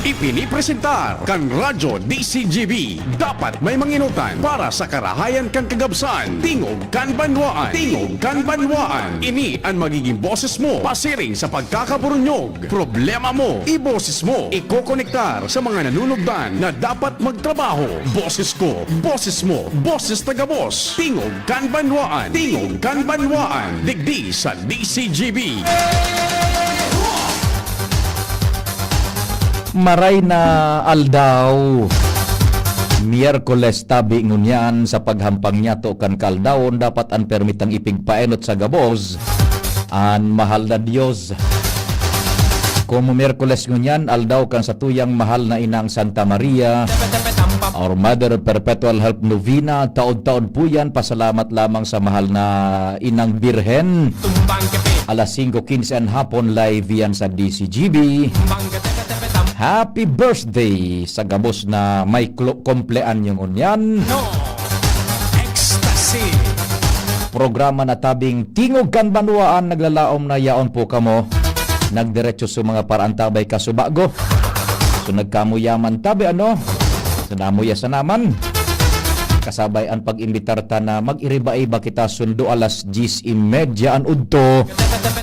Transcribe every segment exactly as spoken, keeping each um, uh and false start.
Ipinipresentar kan Radyo D C G B. Dapat may manginutan para sa karahayan kan kagabsan. Tingog kan banwaan. Tingog kan banwaan. Ini an magiging boses mo pasiring sa pagkakaburunyog. Problema mo, iboses mo. Ikokonektar sa mga nanunugdan na dapat magtrabaho. Boses ko, boses mo, boses taga-boss. Tingog kan banwaan. Tingog kan banwaan. Digdi sa D C G B. Maray na aldaw, Miyerkules tabi ngunyan. Sa paghampang niyato kan kaaldawon, dapat an permitang ipigpaenot sa gabos an mahal na Dios. Komo Miyerkules ngunyan, aldaw kan satuyang mahal na inang Santa Maria, Our Mother Perpetual Help Novena, taod-taod po yan. Pasalamat lamang sa mahal na inang Birhen. Alas singko quince an hapon, live yan sa D C G B. Happy birthday sa gabos na may klo-, kompleanyo ngunyan. No. Ecstasy. Programa na tabing Tingog kan Banwaan, naglalaom na yaon po kamo. Nagdiretso sa mga paraantabay kasubago. So, nagkamuyaman tabi, ano? Sa namuya sa naman. Kasabay an pag-imbitar ta na mag-iriba-iba kita, sundo alas diyes y media an udto.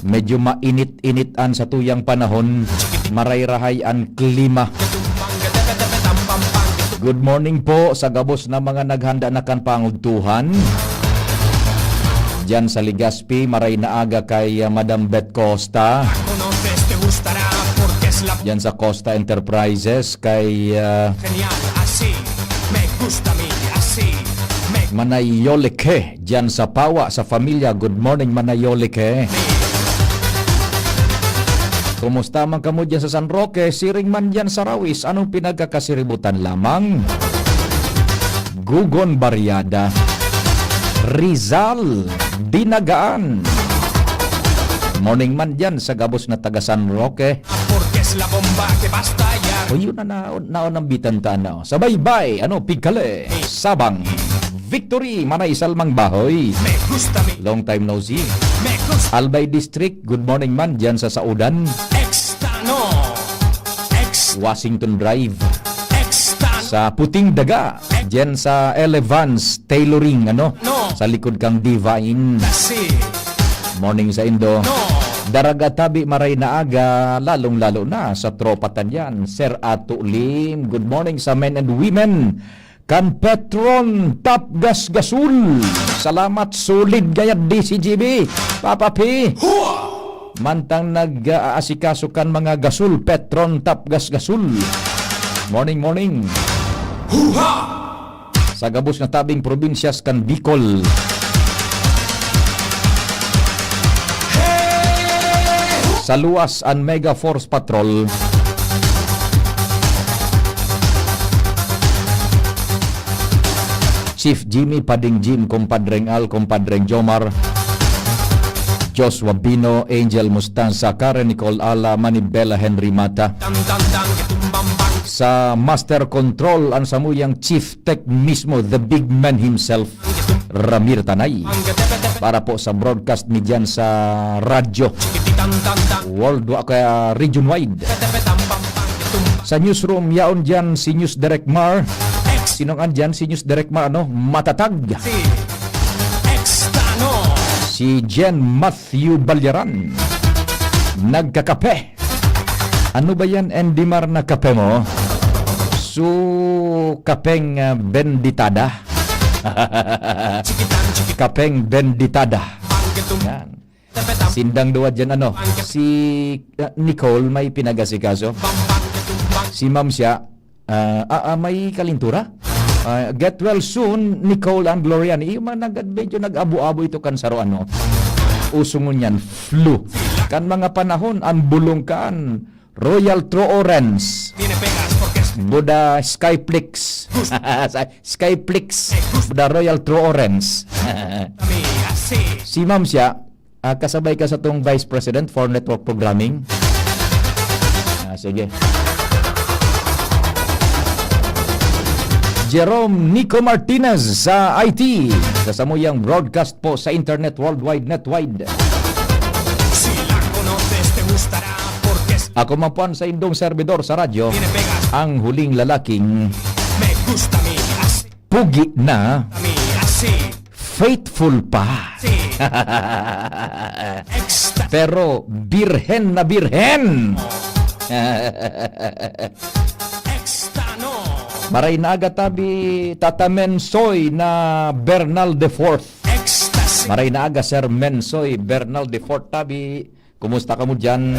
Medyo mainit-init an satuyang panahon. Marayrahay an klima. Good morning po sa gabos na mga naghanda na kan pangugtuhan. Diyan sa Legazpi, maray na aga kay, ah, Madam Beth Costa. Diyan sa Costa Enterprises kay, ah, Manay Yolike. Diyan sa Pawa, sa Familia. Good morning, Manay Yolike. Kumusta man kamo diyan sa San Roque? Siring man diyan sa Rawis, anong pinagkakasiributan lamang? Gugon Barriada, Rizal, Dinagaan. Morning man diyan sa gabos na taga San Roque. Porque es la bomba que basta ya. O, yun na, na, naon ang bitan ta, ano? Sa Baybay, ano, Pigkale, Sabang, Victory, Manay Salmang Bahoy. Me gusta mi. Long time no see. Me gusta. Albay District, good morning man diyan sa Saudan. Extano. Ex. Washington Drive. Extano. Sa Puting Daga, diyan sa Elevance Tailoring, ano? No. Sa likod kang Divine. Kasi. Morning sa indo. No. Daraga tabi maray na aga, lalong-lalo na sa tropa ta diyan, Sir Ato Lim. Good morning sa men and women kan Petron Tapgas Gasol. Salamat, solid gayad D C G B. Papa P. Hua! Mantang nag-aasikaso kan mga gasol, Petron Tapgas Gasol. Morning, morning. Huha! Sa gabos na tabing probinsyas kan Bicol. Sa luwas an Mega Force Patrol. Chief Jimmy, Pading Jim, Compadreng Al, Compadreng Jomar, Joshua Bino, Angel Mustanza, Karen Nicole Ala, Manibela Henry Mata. Sa Master Control, ang samuyang Chief Tech mismo, the big man himself, Ramir Tanay. Para po sa broadcast ni dyan sa radyo, worldwide, kaya region wide. Sa newsroom, yaon dyan si News Direct Mar. Sinong andyan? Si News Direct Mar, ano? Matatag. Si Jen Matthew Balyaran. Nagkakape. Ano ba yan, Andy Mar, na kape mo? Su, kapeng, ah, benditada. Kapeng benditada. Yan. Sindang duwa dyan, ano, si, ah, Nicole may pinagasikaso. Si Ma'am siya, ah, ah, ah, may kalintura. Ah, get well soon, Nicole and Gloria. Iyo man, nag-, medyo nag-abo-abo ito kan saro, ano. Uso ngunyan, flu. Kan mga panahon, ang bulong kan Royal True Orange. Buda Skyflix. Sa-, Skyflix. Buda Royal True Orange. Si Ma'am siya, ah, kasabay ka sa tong Vice President for Network Programming. Ah, sige. Jerome Nico Martinez sa I T, sa samuyang broadcast po sa internet, worldwide, netwide. Si Laco Norte te gustará porque es Ako man po ang saindong servidor sa radyo, ang huling lalaking Me gusta mi así, pugi na, mi así, faithful pa. Sí. Extra. Pero birhen na birhen. Extra, no? Maray na aga tabi, Tata Mensoy na Bernal the Fourth. Ecstasy. Maray na aga, Sir Mensoy Bernal the Fourth tabi. Kumusta kamo diyan?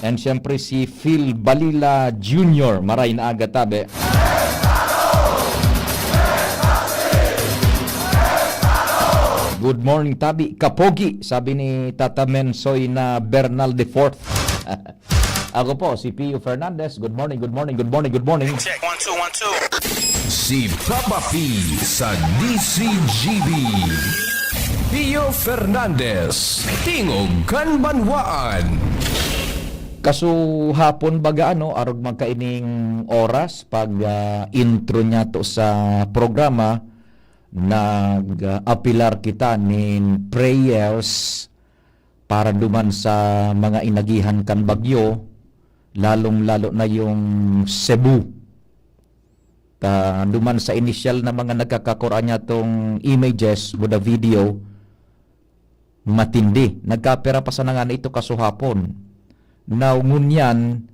And siyempre si Phil Balila Junior, maray na aga tabi. Good morning, tabi. Kapogi, sabi ni Tata Mensoy na Bernal the Fourth. Ako po, si Pio Fernandez. Good morning, good morning, good morning, good morning. Check, one, two, one, two. Si Papa P sa D C G B. Pio Fernandez, Tingog kan Banwaan. Kasuhapon baga, ano, arog man kaining oras, pag, ah, intro niya to sa programa, nag-apilar kita nin prayers para duman sa mga inagihan kan bagyo, lalong-lalo na yung Cebu. Ta duman sa inisyal na mga nagkakakura niya tong images, buda video, matindi. Nagkapira pa sana nga na ito kasuhapon. Now, ngunyan,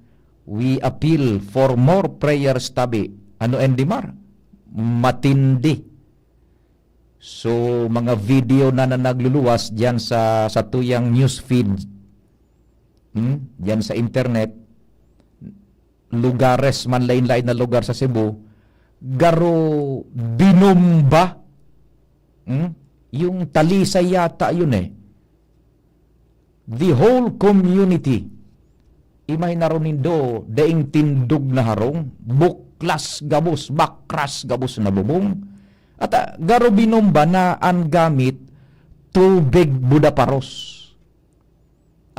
we appeal for more prayers tabi. Ano, Endimar? Matindi. So, mga video na, na nagluluwas diyan sa, sa tuyang newsfeed. Hmm? Diyan sa internet, lugares man, lain-lain na lugar sa Cebu, garo binomba. Hmm? Yung Talisay yata yun eh. The whole community. Imay na ron nindo, daing tindog na harong, buklas gabos, bakras gabos na bubong. At, ah, garo binomba na an gamit, tubig buda paros.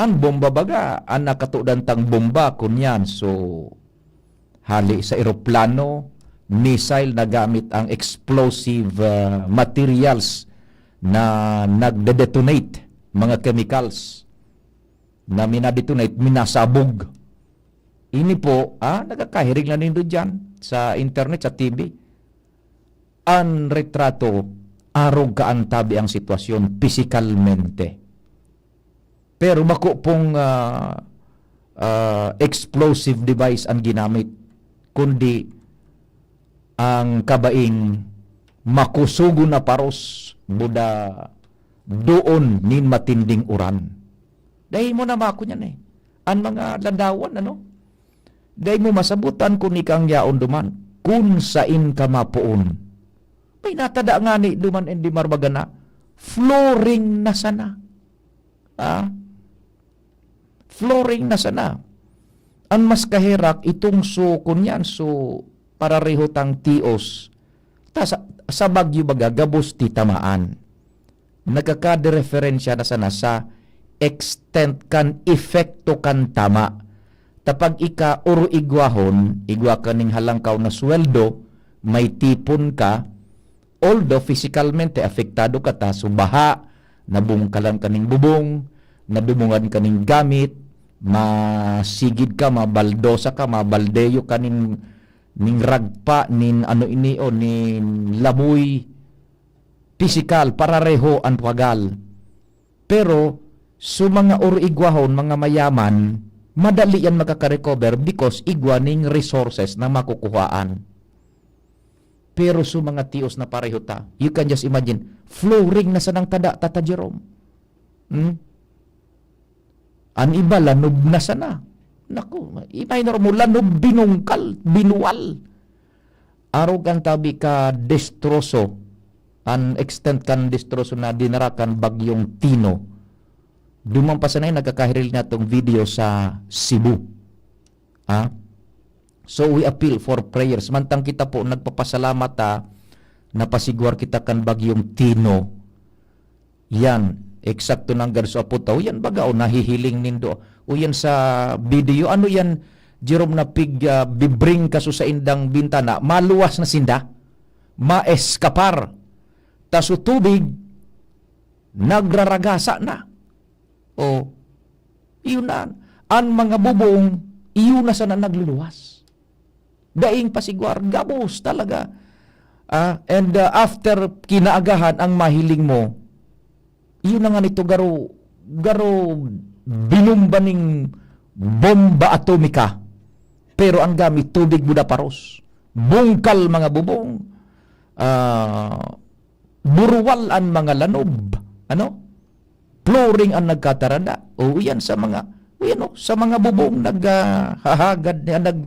An bomba baga, an nakatudan tang bomba, kunyan, so, hali sa eroplano, missile, nagamit ang explosive, ah, materials na nagde-detonate, mga chemicals na minadetonate, minasabog. Ini po, ah, nagkakahirig na nindo diyan sa internet, sa T V. An retrato, arog kaantabi ang sitwasyon pisikalmente. Pero bako pong, ah, ah, explosive device an ginamit, kundi ang kabaing makusugon na paros buda doon nin matinding uran. Dai mo na mako niyan eh. An mga ladawan, ano? Dai mo masabutan kun ika an yaon duman, kun sain ka mapoon. May natada ngani duman, Endimar, baga na, flooring na sana. Ah? Flooring na sana. An mas kaherak, itong so, kunyan, so, parareho tang tios. Ta sa, sa bagyo baga, gabos titamaan. Nagkakadereferensya na sana sa extent kan epekto kan tama. Ta pag ika oro igwahon, igwa ka ning halangkaw na sweldo, may tipon ka, although fisikalmente apektado ka ta, so baha, nabungkalan ka ning bubong, nabubungan ka ning gamit, masigid ka, mabaldosa ka, mabaldeyo ka nin, ning ragpa, nin ano ini, o nin laboy, pisikal, parareho an pagal. Pero, so mga oro igwahon, mga mayaman, madali yan makaka-recover because igwa ning resources na makukuhaan. Pero so mga tios na pareho ta, you can just imagine, flooring na sanang tada, Tata Jerome. Hmm? An iba, lanob na sana. Naku, imagine mo, lanob, binungkal, binuwal. Arog an tabi ka destroso, an extent kan destroso na dinara kan Bagyong Tino. Duman pa sana yung nagkakahiring natong video sa Cebu. Ah? So we appeal for prayers. Mantang kita po nagpapasalamat, ah, napasigwar kita kan Bagyong Tino. Yan, eksakto nanggad sa apo ta. O yan baga, o nahihiling nindo. O yan sa video, ano yan, Jerome, na pig, ah, bibring ka sa saindang bintana, maluwas na sinda, maeskapar. Ta so tubig, nagraragasa na. O, yun na. An mga bubong, iyo na sana nagluluwas. Daing pasigwar, gabos talaga. Ah, and, ah, after kinaagahan ang mahiling mo, iyo na nga nito garo, garo binumba ning bomba atomika. Pero ang gamit, tubig Buda Paros. Bungkal mga bubong. Ah, burwal an mga lanob. Ano? Flooring an nagkatarada. O, iyan sa mga, o, yan, o, sa mga bubong nag, ah, hahagad niya, nag,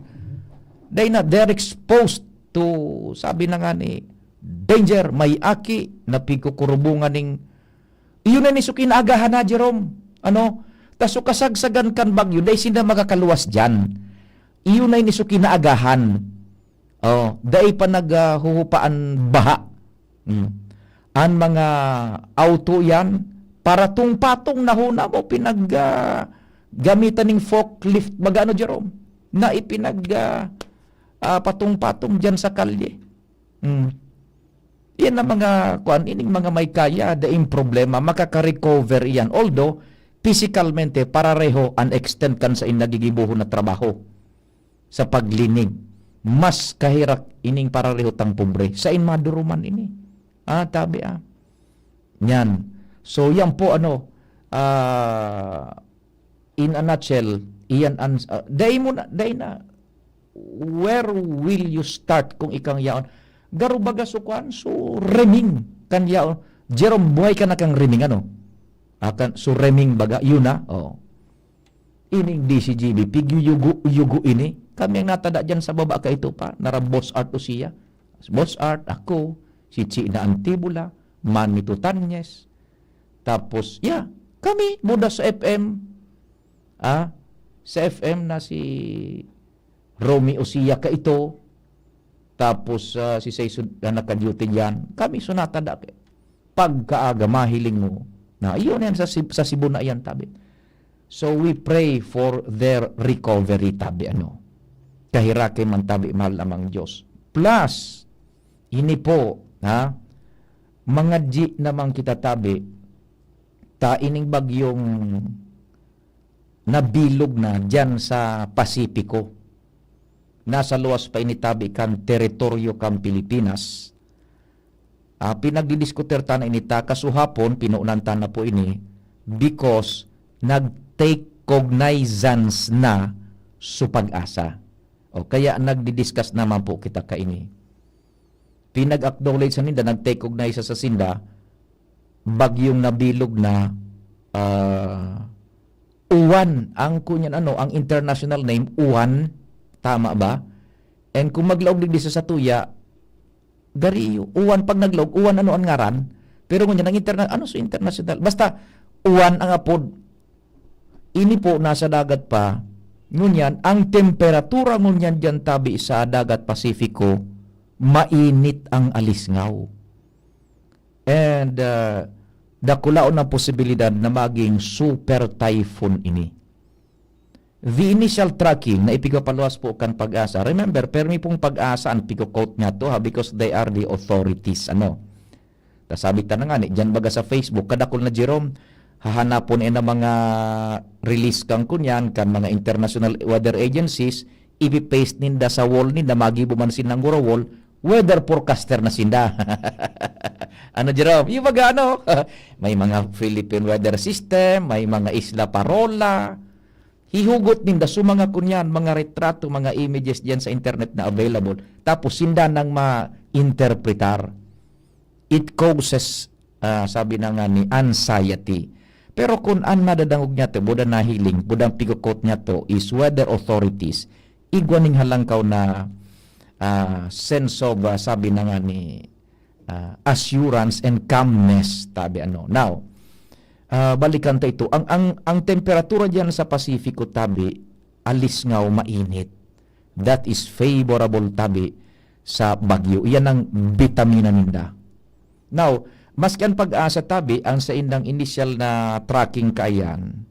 they na, they're exposed to, sabi na nga ni, danger, may aki na pigkukurubungan ning, iyon na ni so kinaagahan na, Jerome. Ano? Ta so kasagsagan kan bagyo, dai sinda makakaluwas diyan. Iyon na ni so kinaagahan. Oh, dai pa nag, ah, huhupa an baha. Hmm. An mga auto yan, paratong-patong na huna mo, pinag, ah, gamitan ning forklift, baga ano, Jerome? Na ipinag, ah, ah, patong-patong diyan sa kalye. Hmm. Yan ang mga, kuan, ining mga may kaya, daing problema, makaka-recover iyan. Although, physicalmente, parareho an extent kan sain nagigibohon na trabaho sa paglinig. Mas kaherak ining parareho tang pobre. Sain maduruman ini? Ah, tabi, ah. Yan. So, yan po, ano, ah, in a nutshell, iyan an, ah, dai mo na, dai na, where will you start kung ikaw yaon? Garo baga so kwan, so reming kan yaon. Jerome, buhay ka na kang reming, ano? Akan, so reming baga, yun na, oh. Ining D C G B, pigyuyugo-yugo ini. Kami ang natada diyan sa baba kaito pa. Nara Boss Art o siya. Boss Art, ako, si Chi na Antibola, Manny Tutanyes. Tapos, yeah, kami, muda sa F M. Ah, sa F M na si Romy o siya kaito. Tapos, ah, si Saison na naka-duty diyan. Kami, so natada. Pagkaaga, mahiling mo na, iyon yan sa Sib-, sa Cebu na yan, tabi. So, we pray for their recovery, tabi, ano. Kaherake man, tabi, mahal namang Diyos. Plus, ini po, ha, mga di namang kita, tabi, ta ining bagyong nabilog na diyan sa Pasipiko. Nasa luwas pa ini, tabi, kan teritoryo kan Pilipinas. Ah, pinagdidiskutir ta na ini ta kasuhapon, pinuunan ta na po ini, because nag-take cognizance na so PAGASA. O kaya nagdi-discuss naman po kita kaini. Pinag-acknowledge sa ninda, nag-take cognizance sa sinda, bagyong nabilog na, ah, Uwan, ang kunyan ano, ang international name, Uwan, tama ba? And kung maglaog digdi sa satuya, gari, Uwan pag naglaog, Uwan ano ang ngaran? Pero ngunyan, ang interna-, ano sa international? Basta, Uwan ang apod. Ini po, nasa dagat pa. Ngunyan, ang temperatura ngunyan diyan tabi sa dagat Pasifiko, mainit ang alisngaw. And, ah, dakulaon ang posibilidad na maging super typhoon ini. The initial tracking na ipigapaluwas po kan PAGASA. Remember, permi pong PAGASA ang pigo-quote niya to, ha, because they are the authorities, ano. Ta sabi ta na nga ni, diyan baga sa Facebook, kadakul na, Jerome, hahanapon na mga release kan kunyan, kan mga international weather agencies, ipi-paste ninda sa wall ninda, magibo man sinda guro wall, weather forecaster na sinda. Ano, Jerome? Yung baga, ano, may mga Philippine weather system, may mga Isla Parola. Hihugot ninda so mga kunyan, mga retrato, mga images diyan sa internet na available. Tapos sinda nang ma-interpretar. It causes, ah, sabi na nga ni, anxiety. Pero kun an nadadangog niyato, buda nahiling, budang pigo-quote niyato is weather authorities, igwa ning halangkaw na, ah, sense of, ah, sabi na nga ni, ah, assurance and calmness, tabi ano. Now, ah, balikan ta ito. Ang, ang, ang temperatura diyan sa Pasifiko, tabi, alisngaw, mainit. That is favorable, tabi, sa bagyo. Iyan ang bitamina ninda. Now, maski an PAGASA, tabi, ang saindang initial na tracking kaiyan,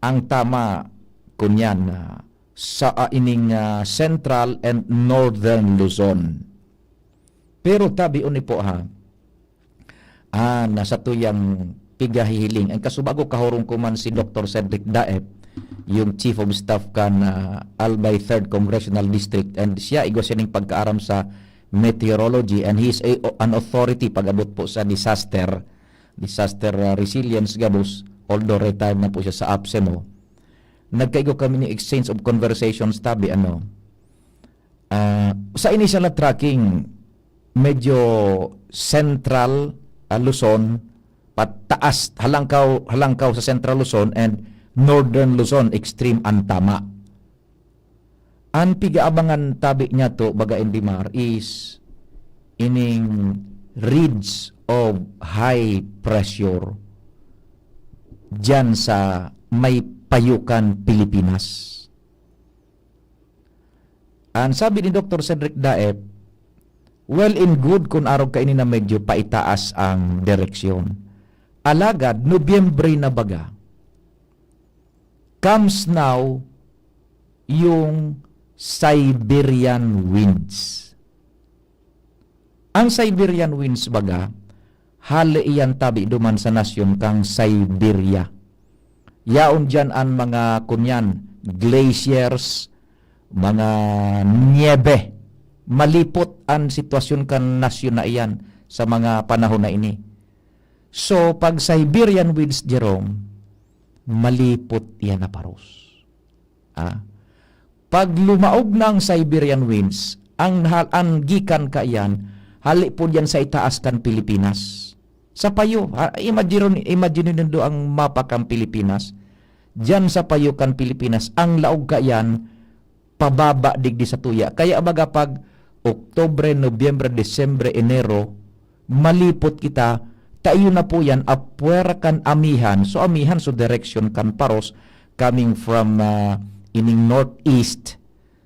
ang tama, kunyan, ah, sa, ah, ining, ah, Central and Northern Luzon. Pero tabi, uni po, ha, ah, na satuyang pigahihiling. Ang kasubago, kahurong ko man si Doktor Cedric Daep, yung Chief of Staff kan, ah, Albay Third Congressional District, and siya igwa siya ning pagkaaram sa meteorology, and he is a, an authority pag-abot po sa disaster, disaster, ah, resilience gabos, although retired na po siya sa APSEMO. Nagkaigwa kami ni exchange of conversations tabi, ano, ah, sa initial na tracking, medyo central, ah, Luzon, pataas, halangkaw, halangkaw sa Central Luzon and Northern Luzon, extreme an tama. An pigaabangan tabi niya to, baga Indimar, is ining ridge of high pressure diyan sa may payukan Pilipinas. An sabi ni Doktor Cedric Daep, well and good kun arog kaini na medyo paitaas ang direksyon. Alagad, Nobyembre na baga, comes now yung Siberian winds. Ang Siberian winds baga, hali iyan tabi duman sa nasyon kang Siberia. Yaon diyan an mga kunyan, glaciers, mga niebe. Malipot an sitwasyon kan nasyon na iyan sa mga panahon na ini. So, pag Siberian winds, Jerome, malipot iyan na paros. Ah, pag lumaog na ang Siberian winds, ang hal-, ang gikan kaiyan, hali po diyan sa itaas kan Pilipinas. Sa payo, ha, imagine, imagine nindo ang mapa kan Pilipinas. Diyan sa payo kan Pilipinas, ang laog kaiyan, pababa digdi sa tuya. Kaya baga pag Oktubre, Nobyembre, Disyembre, Enero, malipot kita, ta iyo na po yan, apwera kan amihan. So, amihan, so direction kan paros, coming from, ah, ining northeast,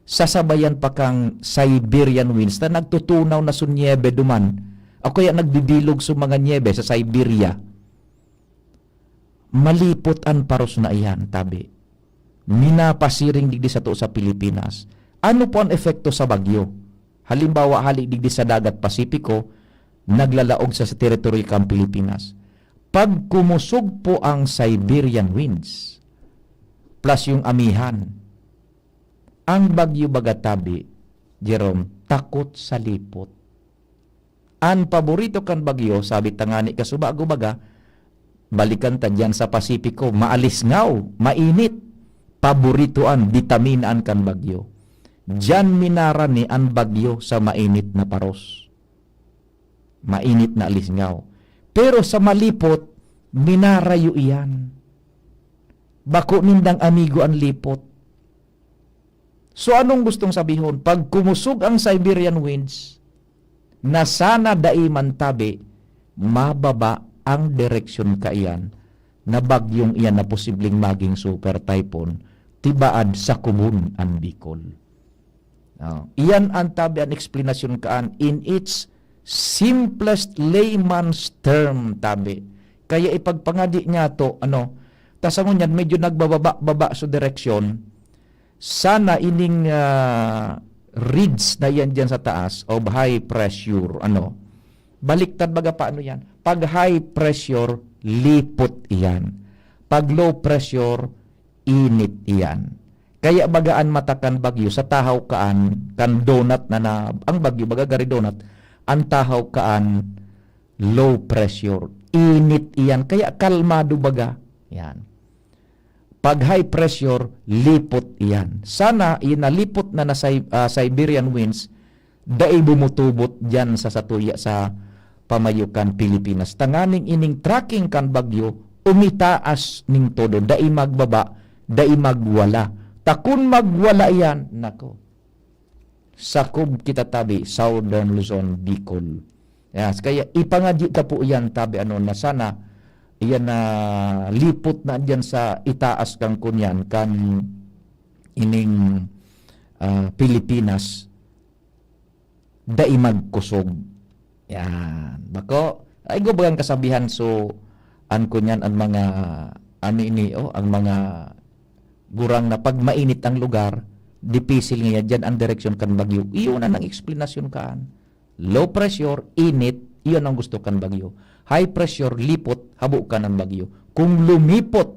sasabayan pa kang Siberian winds na nagtutunaw na so niebe duman, o kaya nagbibilog so mga niebe sa Siberia. Malipot an paros na iyan, tabi. Minapasiring digdi sato sa Pilipinas. Ano po an epekto sa bagyo? Halimbawa, hali digdi sa Dagat Pasipiko, naglalaog sa, sa teritoryo kan Pilipinas. Pag kumusog po ang Siberian winds, plus yung amihan, ang bagyo baga tabi, Jerome, takot sa lipot. An paborito kan bagyo, sabi tangani kasubago baga, balikan ta diyan sa Pasipiko, maalisngaw, mainit. Paborito an, bitaminaan kan bagyo. Diyan minarani an bagyo sa mainit na paros. Mainit na alisngaw. Pero sa malipot, minarayo iyan. Bako nindang amigo an lipot. So, anong gustong sabihon? Pag kumusog ang Siberian winds, na sana dai man tabi, mababa ang direksyon kaiyan na bagyong iyan na posibleng maging super typhoon, tibaad sa komon an Bicol. Oh, iyan an tabi an eksplanasyon kaan in its simplest layman's term, tabi. Kaya ipagpangadi niya to, ano, ta sa ngunyan, medyo nagbababa-baba so direksyon. Sana ining, ah, ridge na yan dyan sa taas of high pressure, ano, baliktad baga paano yan? Pag high pressure, lipot iyan. Pag low pressure, init iyan. Kaya baga an mata kan bagyo sa tahaw kaan, kan donut na, na, ang bagyo baga gari donut, an tahaw kaan, low pressure. Init iyan, kaya kalmado baga. Yan. Pag high pressure, lipot iyan. Sana, inalipot na na Sib-, ah, Siberian winds, dai bumutubot diyan sa satuya sa pamayo kan Pilipinas. Tanganing ining tracking kan bagyo, umitaas ning todo, dai magbaba, dai magwala. Ta kun magwala iyan, nako, sakob kita tabi, Southern Luzon, Bicol. Yes, kaya ipangadyi ta po iyan, tabi, ano, na sana iyan na lipot na diyan sa itaas kan kunyan, kan ining, ah, Pilipinas, dai magkusog. Yan. Bako, ay, bagang kasabihan, so, an kunyan, ang mga, ano ini, oh, ang mga gurang na pag mainit ang lugar, dipisil ngayan, diyan ang direksyon kan bagyo. Iyon na ang eksplanasyon kaan. Low pressure, init, iyon ang gusto kan bagyo. High pressure, lipot, habo ka ng bagyo. Kung lumipot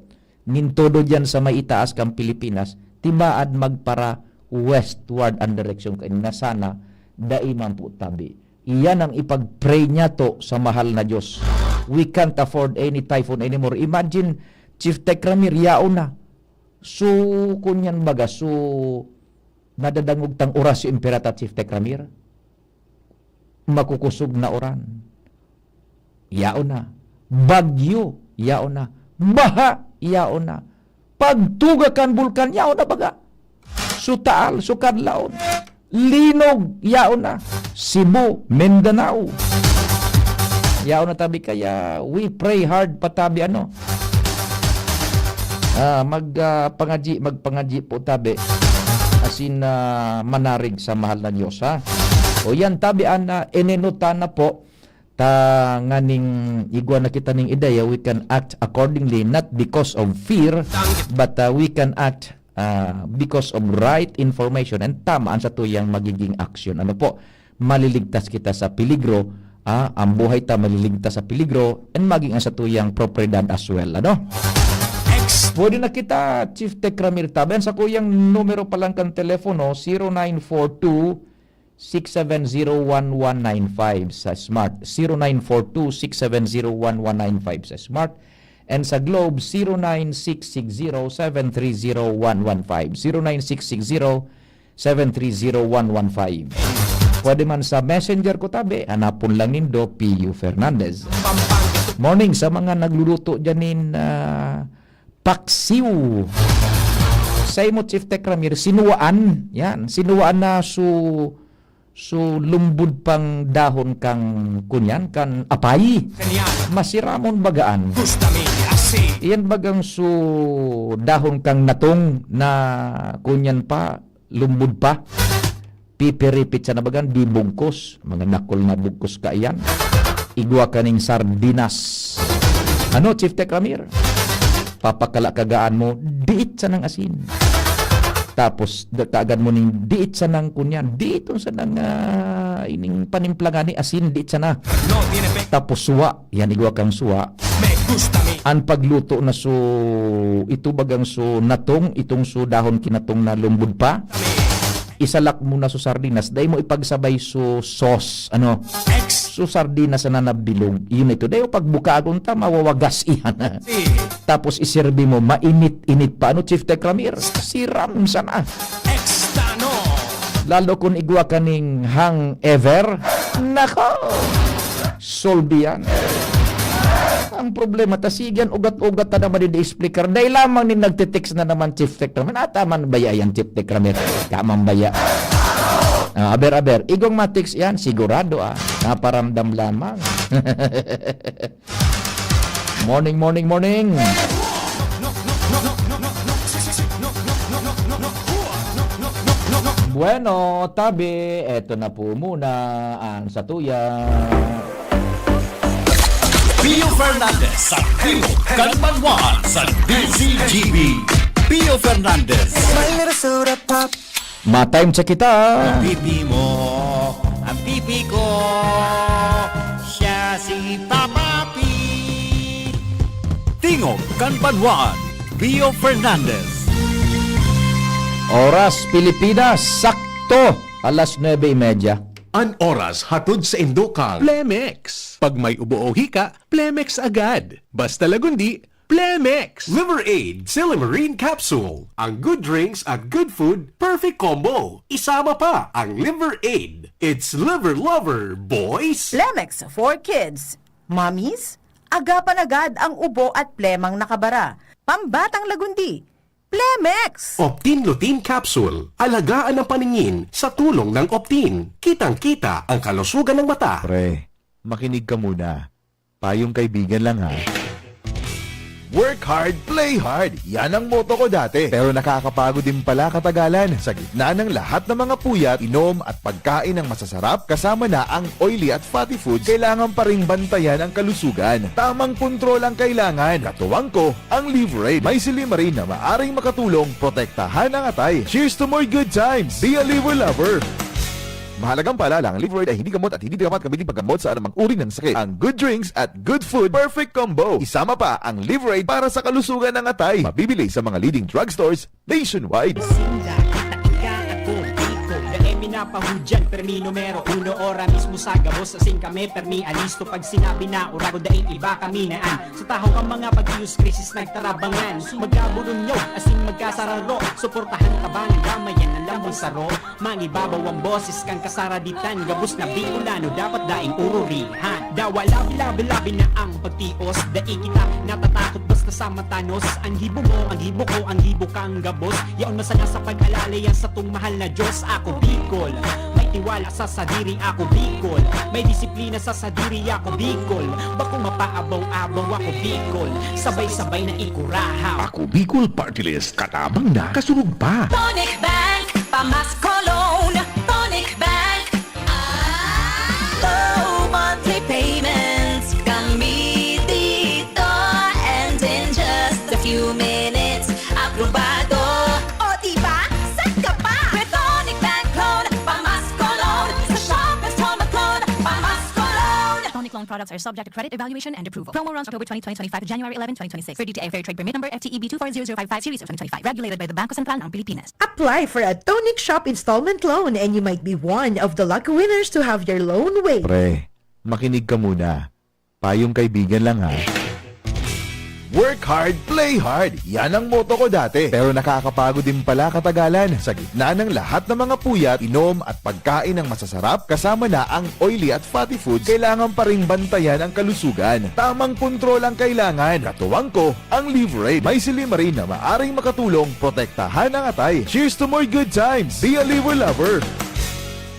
nin todo diyan sa may itaas kan Pilipinas, tibaad magpara-westward ang direksyon kaini na sana dai man po tabi. Iyan ang ipag-pray niyato sa mahal na Diyos. We can't afford any typhoon anymore. Imagine, Chief Tech Ramir, yaon na. So, kunyan baga, so, nadadangog tang oras yung Imperata, Chief Tech Ramir. Makukusog na uran. Yaon na. Bagyo, yaon na. Baha, yaon na. Pagtuga kan bulkan, yaon na baga. Sutaal, Sukadlaon. Linog, yaon na. Cebu, Mindanao. Yaon na tabi kaya we pray hard pa tabi ano. Ah, mag, ah, pangadyi, magpangadyi po tabi. Asin, ah, manarig sa mahal na Diyos, ha? O yan, tabi an, ah, inenutan na po. Ta nganing igwa na kita ning ideya, we can act accordingly, not because of fear, but, ah, we can act, ah, because of right information and tama ang satuyang magiging aksyon. Ano po? Maliligtas kita sa peligro, ah, ang buhay ta maliligtas sa peligro, and maging ang satuyang propiedad as well. Ano? Pwede na kita, Chief Tech Ramir Taben, sa kuyang numero pa lang kan telepono, zero nine four two, six seven zero one one nine five sa Smart, zero nine four two, six seven zero one one nine five sa Smart, and sa Globe, zero nine six six zero seven three zero one one five, zero nine six six zero seven three zero one one five. Pwede man sa Messenger ko tabi, hanapon lang nindo, Pio Fernandez. Morning sa mga nagluluto dyan nin, ah, paksiw. Sa imo, Chief Tech Ramir, sinuwaan. Yan, sinuwaan na su, su lumbod pang dahon kang kunyan, kan apay. Masiramon bagaan. Iyan bagang su dahon kang natong na kunyan pa, lumbod pa. Pipiripit sa nabagan, di bugkos. Mga dakul na bugkos kaiyan. Igwa kaning sardinas. Ano, Chief Tech Ramir? Papakala kagaan mo, diit sanang asin. Tapos, da-, kaagad mo ning diit sanang kunyan. Diit sanang, ah, ining panimpla ngani, asin, diit sana. Tapos, suwa. Yan, igwa kang suwa. An pagluto na su, ito bagang su natong, itong su dahon kinatong na lumbod pa. Isalak mo na su sardinas, dai mo ipagsabay su sauce, ano? Su sardinas na nabilog. Yun ito. Dai mo pagbukagon ta, mawawagas iyan. Tapos iserbi mo, mainit-init pa. Ano, Chief Tech Ramir? Siram sana. Lalo kung igwa kaning hangover. Nako! Solve yan. Ang problema, ta sige an ugat-ugat ta naman di explicar. Dai lamang nin nagte-text na naman, Chief Tech Ramir. Ata man baya yan, Chief Tech Ramir. Kamang baya. Ah, aber, aber. Igong ma-text yan, sigurado, ah. Naparamdam lamang. Morning, morning, morning. Bueno, tabi, eto na po muna ang satuya. Pio Fernandez sa Pio kan Banwaan sa D Z G B. Pio Fernandez. My little soda pop. Ma-time check kita. Ang pipi mo, ang pipi ko, siya si Papa P. Tingog kan Banwaan, Pio Fernandez. Oras Pilipinas, sakto alas nuebe y media. An oras hatod sa indo kan Plemex. Pag may ubo o hika, Plemex agad. Basta Lagundi, Plemex. Liver Aid, Silymarin Capsule. Ang good drinks at good food, perfect combo. Isama pa ang Liver Aid. It's Liver Lover, boys! Plemex for kids. Mommies, agapan agad ang ubo at plemang nakabara. Pambatang Lagundi, Plemex! Optin Lutein Capsule. Alagaan ang paningin sa tulong ng Optin. Kitang-kita ang kalusugan ng mata. Pre, makinig ka muna. Payong kaibigan lang, ha. Work hard, play hard. Yan ang motto ko dati. Pero nakakapagod din pala katagalan. Sa gitna ng lahat ng mga puyat, inom at pagkain ng masasarap, kasama na ang oily at fatty foods, kailangan pa ring bantayan ang kalusugan. Tamang kontrol ang kailangan. Katuwang ko, ang Liverade. May silymarin na maaring makatulong protektahan ang atay. Cheers to more good times! Be a Liver Lover! Mahalagang paalala, ang Livroid ay hindi gamot at hindi dapat gamitin paggamot sa anumang uri ng sakit. Ang good drinks at good food, perfect combo. Isama pa ang Livroid para sa kalusugan ng atay. Mabibili sa mga leading drugstores nationwide. Sinda, kita, ika, ako, Bicol. Dai mi napahudyan, permi numero uno, ora mismo sa gabos, asin kami, permi alisto. Pag sinabi na, urago, daing iba kami na an. Sa tahaw ang mga pag-iyos, krisis nagtarabangan. Magkaburunyo, asin magkasararo. Suportahan, tabangan, damayan, ang lambang saro. Mangibabaw ang boses kan kasaraditan, gabos na Bicolano dapat daing ururihan. Dawa labi-labi-labi na ang pagtios, dai kita natatakot basta sa matanos. Ang gibo mo, ang gibo ko, ang gibo kang gabos. Yaon masana sa pag-alala yan satong mahal na Diyos. Ako Bicol, may tiwala sa sadiri. Ako Bicol, may disiplina sa sadiri. Ako Bicol, bakong mapaabaw-abaw. Ako Bicol, sabay-sabay na ikurahaw. Ako Bicol Party List, katabang na, kasunod pa. Tonic Bank, pamasko loan. Tonic Bank. Low monthly payments. Kami dito. And in just a few minutes, aprobado. O diba? Saan ka pa? With Tonic Bank Loan, pamasko loan. Sa Shoppers, Tomac Loan, pamasko loan. Tonic loan products are subject to credit evaluation and approval. Promo runs October twenty, twenty twenty-five to January eleven, twenty twenty-six. Per D T I Fair Trade Permit Number F T E B two four zero zero five five series of twenty twenty-five. Regulated by the Bangko Sentral ng Pilipinas. Apply for a Tonic Shop installment loan and you might be one of the lucky winners to have your loan waived. Pre, makinig ka muna. Payong kaibigan lang, ha. Work hard, play hard. Yan ang motto ko dati. Pero nakakapagod din pala katagalan. Sa gitna ng lahat ng mga puyat, inom at pagkain ng masasarap, kasama na ang oily at fatty foods, kailangan pa ring bantayan ang kalusugan. Tamang kontrol ang kailangan. Katuwang ko, ang Liverade. May silimarin na maaring makatulong protektahan ang atay. Cheers to more good times! Be a Liver Lover!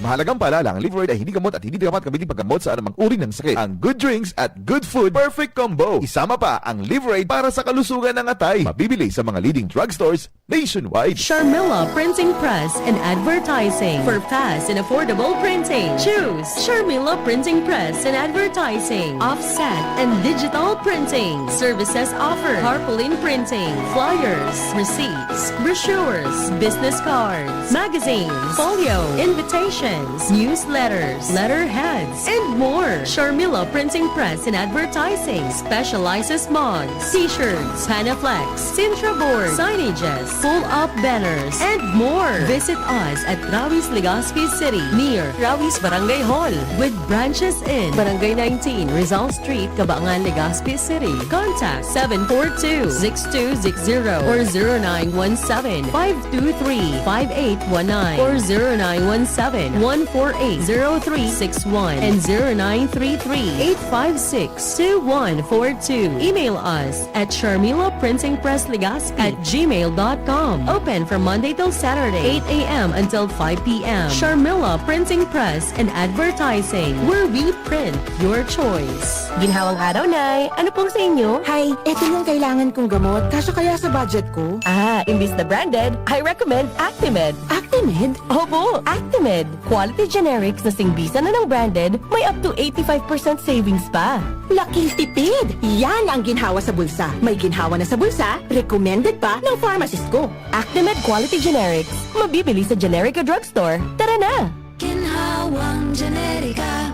Mahalagang paalala, ang Liverade ay hindi gamot at hindi dapat gamitin paggamot sa anumang uri ng sakit. Ang good drinks at good food, perfect combo. Isama pa ang Liverade para sa kalusugan ng atay. Mabibili sa mga leading drugstores nationwide. Sharmila Printing Press and Advertising. For fast and affordable printing, choose Sharmila Printing Press and Advertising. Offset and digital printing. Services offered: tarpaulin printing, flyers, receipts, brochures, business cards, magazines, folio, invitations, newsletters, letterheads, and more. Sharmila Printing Press and Advertising specializes mugs, t-shirts, Panaflex, Sintra board, signages, pull-up banners, and more. Visit us at Rawis, Legazpi City, near Rawis Barangay Hall, with branches in Barangay nineteen, Rizal Street, Cabaangan, Legazpi City. Contact seven four two, six two six zero or zero nine one seven, five two three, five eight one nine or zero nine one seven, one four eight, zero three six one and zero nine three three, eight five six, two one four two. Email us at Sharmila Printing Press Legazpi at gmail dot com. Open from Monday till Saturday, eight a.m. until five p.m. Sharmila Printing Press and Advertising, where we print your choice. Ginhawang araw, Nay. Ano pong sa inyo? Hi, eto yung kailangan kong gamot. Kasya kaya sa budget ko? Ah, imbis na branded, I recommend Actimed. Actimed? Opo, Actimed. Quality generics na singbisan na ng branded, may up to eighty-five percent savings pa. Laking tipid! Yan ang ginhawa sa bulsa. May ginhawa na sa bulsa, recommended pa ng pharmacist ko. Actimed Quality Generics. Mabibili sa generic o drugstore. Tara na! Ginhawang Generika.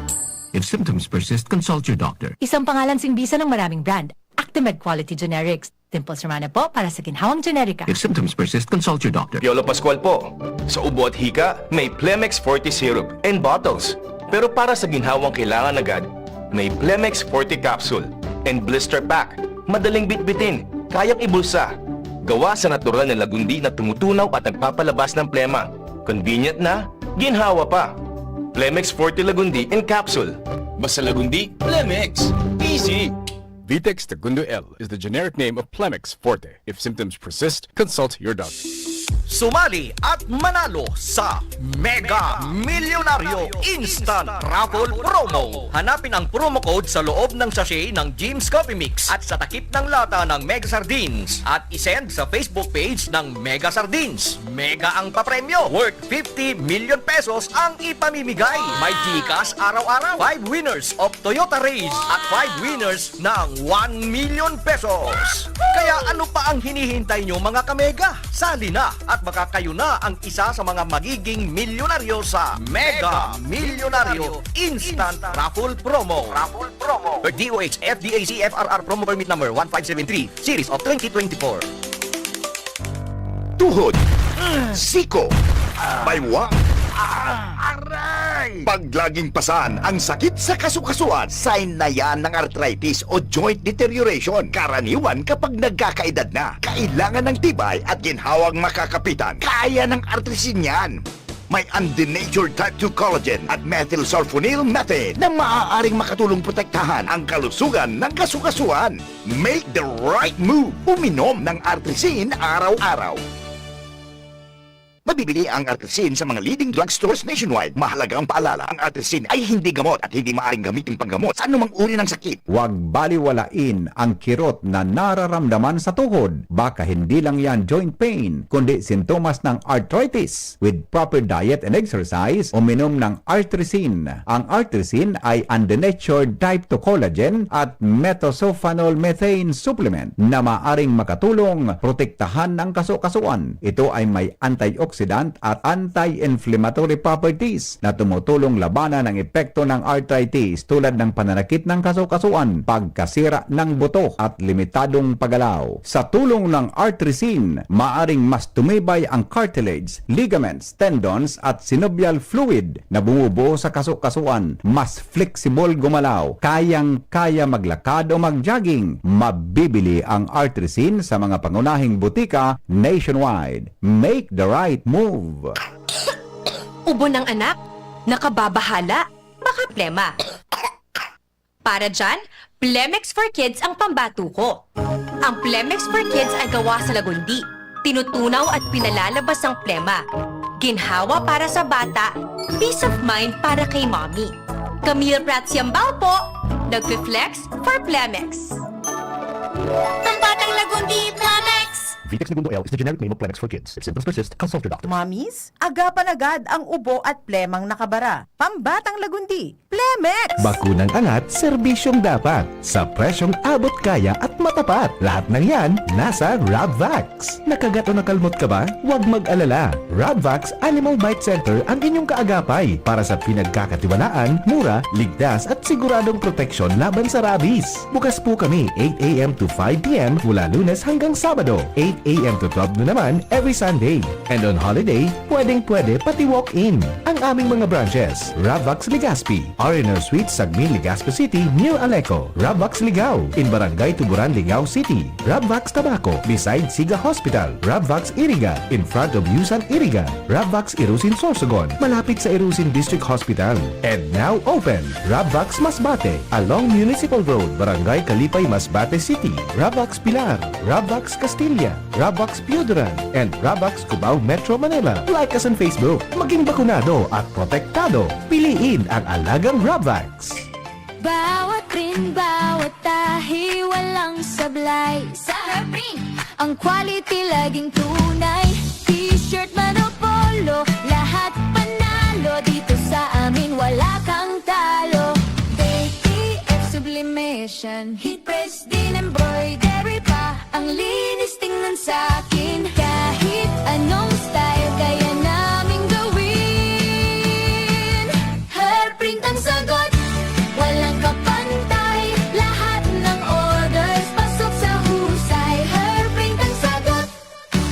If symptoms persist, consult your doctor. Isang pangalan singbisan ng maraming brand. Actimed Quality Generics. Dimples Romana po para sa Ginhawang Generika. If symptoms persist, consult your doctor. Piolo Pascual po. Sa ubo at hika, may Plemex Forte Syrup and bottles. Pero para sa ginhawang kailangan agad, may Plemex Forte Capsule and Blister Pack. Madaling bitbitin, kayang ibulsa. Gawa sa natural na lagundi na tumutunaw at nagpapalabas ng plema. Convenient na, ginhawa pa. Plemex Forte Lagundi in Capsule. Basta Lagundi, Plemex. Easy! Vitex Tagundo L is the generic name of Plemex Forte. If symptoms persist, consult your doctor. Sumali at manalo sa Mega Milyonaryo Instant Raffle Promo. Hanapin ang promo code sa loob ng sachet ng Jim's Coffee Mix at sa takip ng lata ng Mega Sardines at isend sa Facebook page ng Mega Sardines. Mega ang papremyo, worth fifty million pesos ang ipamimigay. May GCash araw-araw, five winners of Toyota Raize at five winners ng one million pesos. Kaya ano pa ang hinihintay nyo, mga kamega? Sali na! At baka kayo na ang isa sa mga magiging milyonaryo sa Mega Milyonaryo Instant Raffle Promo. Raffle Promo. D O H F D A C F R R Promo Permit Number one five seven three, Series of twenty twenty-four. Tuhod, siko, baywang, aray! Pag laging pasan ang sakit sa kasukasuan, sign na yan ng arthritis o joint deterioration. Karaniwan kapag nagkakaedad na, kailangan ng tibay at ginhawang makakapitan. Kaya ng Artrisin yan. May undenatured type two collagen at methylsulfonyl methane na maaaring makatulong protektahan ang kalusugan ng kasukasuan. Make the right move. Uminom ng Artrisin araw-araw. Mabibili ang Artrisin sa mga leading drugstores nationwide. Mahalagang paalala, ang Artrisin ay hindi gamot at hindi maaaring gamitin panggamot sa anumang uri ng sakit. Huwag baliwalain ang kirot na nararamdaman sa tuhod. Baka hindi lang yan joint pain, kundi sintomas ng arthritis. With proper diet and exercise, uminom ng Artrisin. Ang Artrisin ay undenatured type two collagen at methylsulfonyl methane supplement na maaring makatulong protektahan ang kasukasuan. Ito ay may antioxidant at anti-inflammatory properties na tumutulong labanan ang epekto ng arthritis, tulad ng pananakit ng kasukasuan, pagkasira ng buto, at limitadong paggalaw. Sa tulong ng Artrisin, maaring mas tumibay ang cartilage, ligaments, tendons, at synovial fluid na bumubuo sa kasukasuan. Mas flexible gumalaw, kayang-kaya maglakad o mag-jogging. Mabibili ang Artrisin sa mga pangunahing butika nationwide. Make the right move! Ubo ng anak? Nakababahala? Baka plema. Para dyan, Plemex for Kids ang pambato ko. Ang Plemex for Kids ay gawa sa Lagundi. Tinutunaw at pinalalabas ang plema. Ginhawa para sa bata, peace of mind para kay mommy. Camille Prats Yambao po, nagfe-flex for Plemex. Pambatang Lagundi, Plemex! Vitex Negundo L is the generic name of Plemex for Kids. If symptoms persist, consult your doctor. Mommies, agapan agad ang ubo at plemang nakabara. Pambatang Lagundi, Plemex! Bakunang angat, serbisyong dapat. Sa presyong abot kaya at matapat. Lahat ng yan, nasa Rabvax. Nakagat o nakalmot ka ba? Huwag mag-alala. Rabvax Animal Bite Center ang inyong kaagapay para sa pinagkakatiwalaan, mura, ligtas at siguradong proteksyon laban sa rabies. Bukas po kami eight a m to five p m mula Lunes hanggang Sabado, eight a m to twelve noon naman every Sunday. And on holiday, pwedeng-pwede pati walk-in. Ang aming mga branches, Rabvax Legazpi, R and R Suite, Sagmin, Legazpi City, near Aleco, Rabvax Ligao, in Barangay Tuburan, Ligao City, Rabvax Tabaco, beside Siga Hospital, Rabvax Iriga, in front of Yusan Iriga, Rabvax Irusin Sorsogon, malapit sa Irusin District Hospital. And now open, Rabvax Masbate, along Municipal Road, Barangay Kalipay, Masbate City, Rabvax Pilar, Rabvax Castilla, Rabvax Pioduran, and Rabvax Cubao, Metro Manila. Like us on Facebook. Maging bakunado at protektado. Piliin ang alagang Rabvax. Bawat print, bawat tahi, walang sablay. Sa Herbrin, ang quality laging tunay. T-shirt man o polo, lahat panalo. Dito sa amin, wala kang talo. K T F Sublimation, Heat Press, din embroidery pa. Ang linis tingnan sa'kin. Kahit anong style, kaya naming gawin. Hairprint ang sagot, walang kapantay. Lahat ng orders, pasok sa husay. Hairprint ang sagot,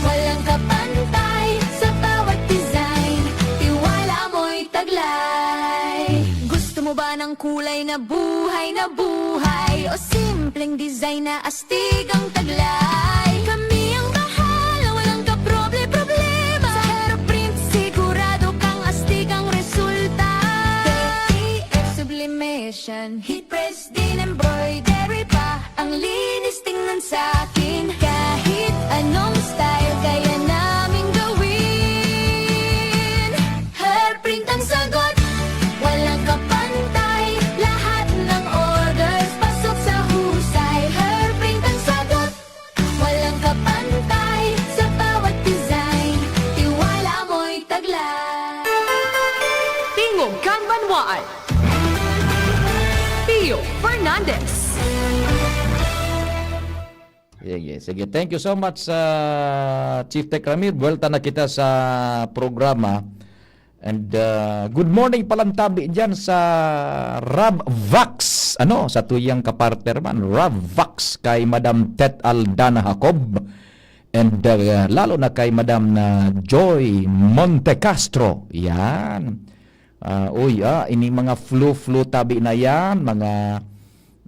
walang kapantay. Sa bawat design, tiwala mo'y taglay. Gusto mo ba ng kulay na buhay na buhay? O simpleng design na astig ang taglay? Kami ang bahala, walang kaproble-problema. Sa Hairprint, sigurado kang astig ang resulta. K T F Sublimation, Heat Press, din embroidery pa. Ang linis tingnan sa'kin. Kahit anong style, kaya naming gawin. Hairprint ang sagot, walang kapantay. Lahat ng orders, pasok sa husay. Hairprint ang sagot, walang kapantay. Sa bawat design, tiwala mo'y taglay. Tingog kan Banwaan, Pio Fernandez. Sige, sige. Thank you so much, ah, Chief Tech Ramir. Buwelta na kita sa programa. And, ah, good morning palantabi diyan sa Rav Vax. Ano, sa tuyang kapartner man, Rav Vax kay Madam Tet Aldana Jacob. And, ah, lalo na kay Madam na Joy Montecastro. Yan. Ah, uy, ah, ini mga flu-flu tabi na yan, mga,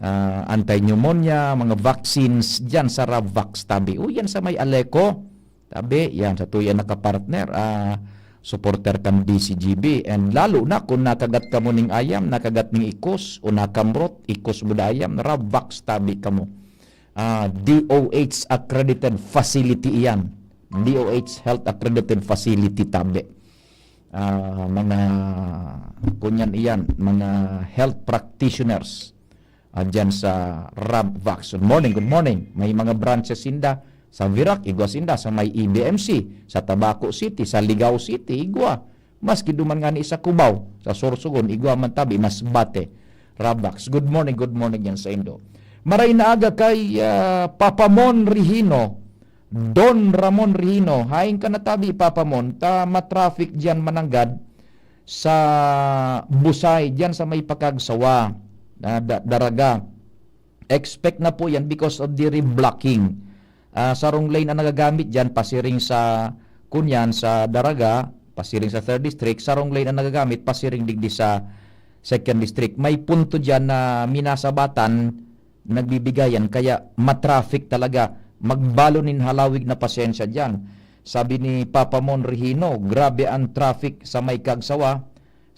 ah, anti-pneumonia, mga vaccines diyan sa Rav Vax tabi. Uy, yan sa may Aleco. Tabi, yan, sa tuya nakapartner, ah, supporter kan D C G B. And lalo na kung nakagat ka mo ning ayam, nakagat ning ikos, o nakamrot, ikos mo da ayam, Rav Vax tabi ka mo. Ah, D O H accredited facility iyan. D O H health accredited facility tabi. Ah, mga, kunyan iyan, mga health practitioners, ah, dyan sa Rav Vax. Good morning, good morning. May mga branches sinda sa Virac, igwa sinda sa may E B M C, sa Tabaco City, sa Ligao City, igwa. Maski duman ngani sa Cubao, sa Sorsogon, igwa man tabi, Masbate, Rav Vax. Good morning, good morning yan sa indo. Maray na aga kay, ah, Papa Mon Rihino, Don Ramon Rihino. Hain ka na tabi, Papa Mon, ta matraffic diyan mananggad sa Busay, diyan sa may Pakagsawa, na da-, Daraga. Expect na po yan because of the reblocking. Ah, sarong lane ang nagagamit diyan, pasiring sa, kunyan, sa Daraga, pasiring sa third District, sarong lane ang nagagamit, pasiring digdi sa second District. May punto diyan na minasabatan, nagbibigayan, kaya matraffic talaga. Magbalo nin halawig na pasensya diyan. Sabi ni Papa Mon Rihino, "Grabe ang traffic sa may Kagsawa,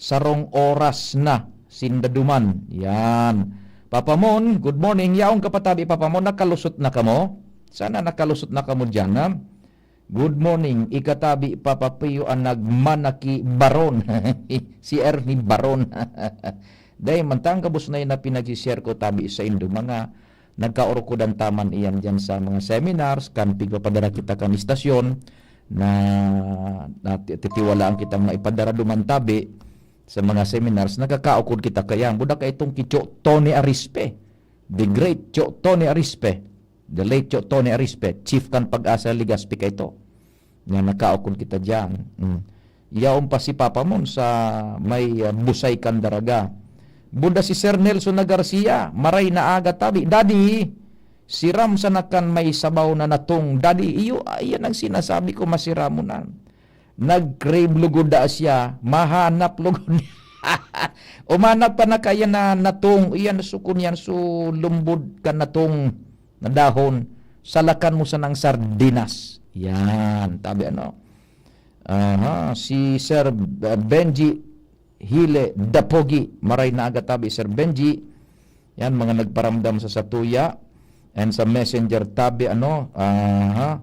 sarong oras na sinda duman." Yan. Papa Mon, good morning. Yaon ka pa tabi, Papa Mon, nakalusot na kamo? Sana nakalusot na kamo diyan, ha? Good morning, ikatabi, Papa Pio, ang nagmanaki Baron. Si Ernie Baron. Dahil man, tang gabos na yun na pinag-share ko tabi sa indo, mga nagkaurukod ang taman iyan diyan sa mga seminars, kan pigpapadara kita kan istasyon, na, na ti-, titiwalaan kitang maipadara duman tabi sa mga seminars, nakakaukod kita kaya. Buda ka itong ki Cho Tony Arispe, the great Cho Tony Arispe, the late Cho Tony Arispe, chief kan Pag-asa Legazpi ka ito. Nga nakaukod kita diyan. Mm. Yaon pa si Papa Mon sa may, ah, Busay kan Daraga. Buda si Sir Nelson na Garcia, maray na aga tabi. Daddy, siram sana kan may sabaw na natong. Daddy, iyo, ah, iyan ang sinasabi ko, masiramonan. Nag-crave lugod da siya, mahanap lugod. Umanap pa na kaya na natong, iyan sukon yan, so lumbod ka natong na dahon, salakan mo sanang sardinas. Yan, tabi ano. Aha, si Sir Benji Hile Dapogi, maray na aga tabi, Sir Benji. Yan, mga nagparamdam sa satuya. And sa messenger tabi, ano, aha,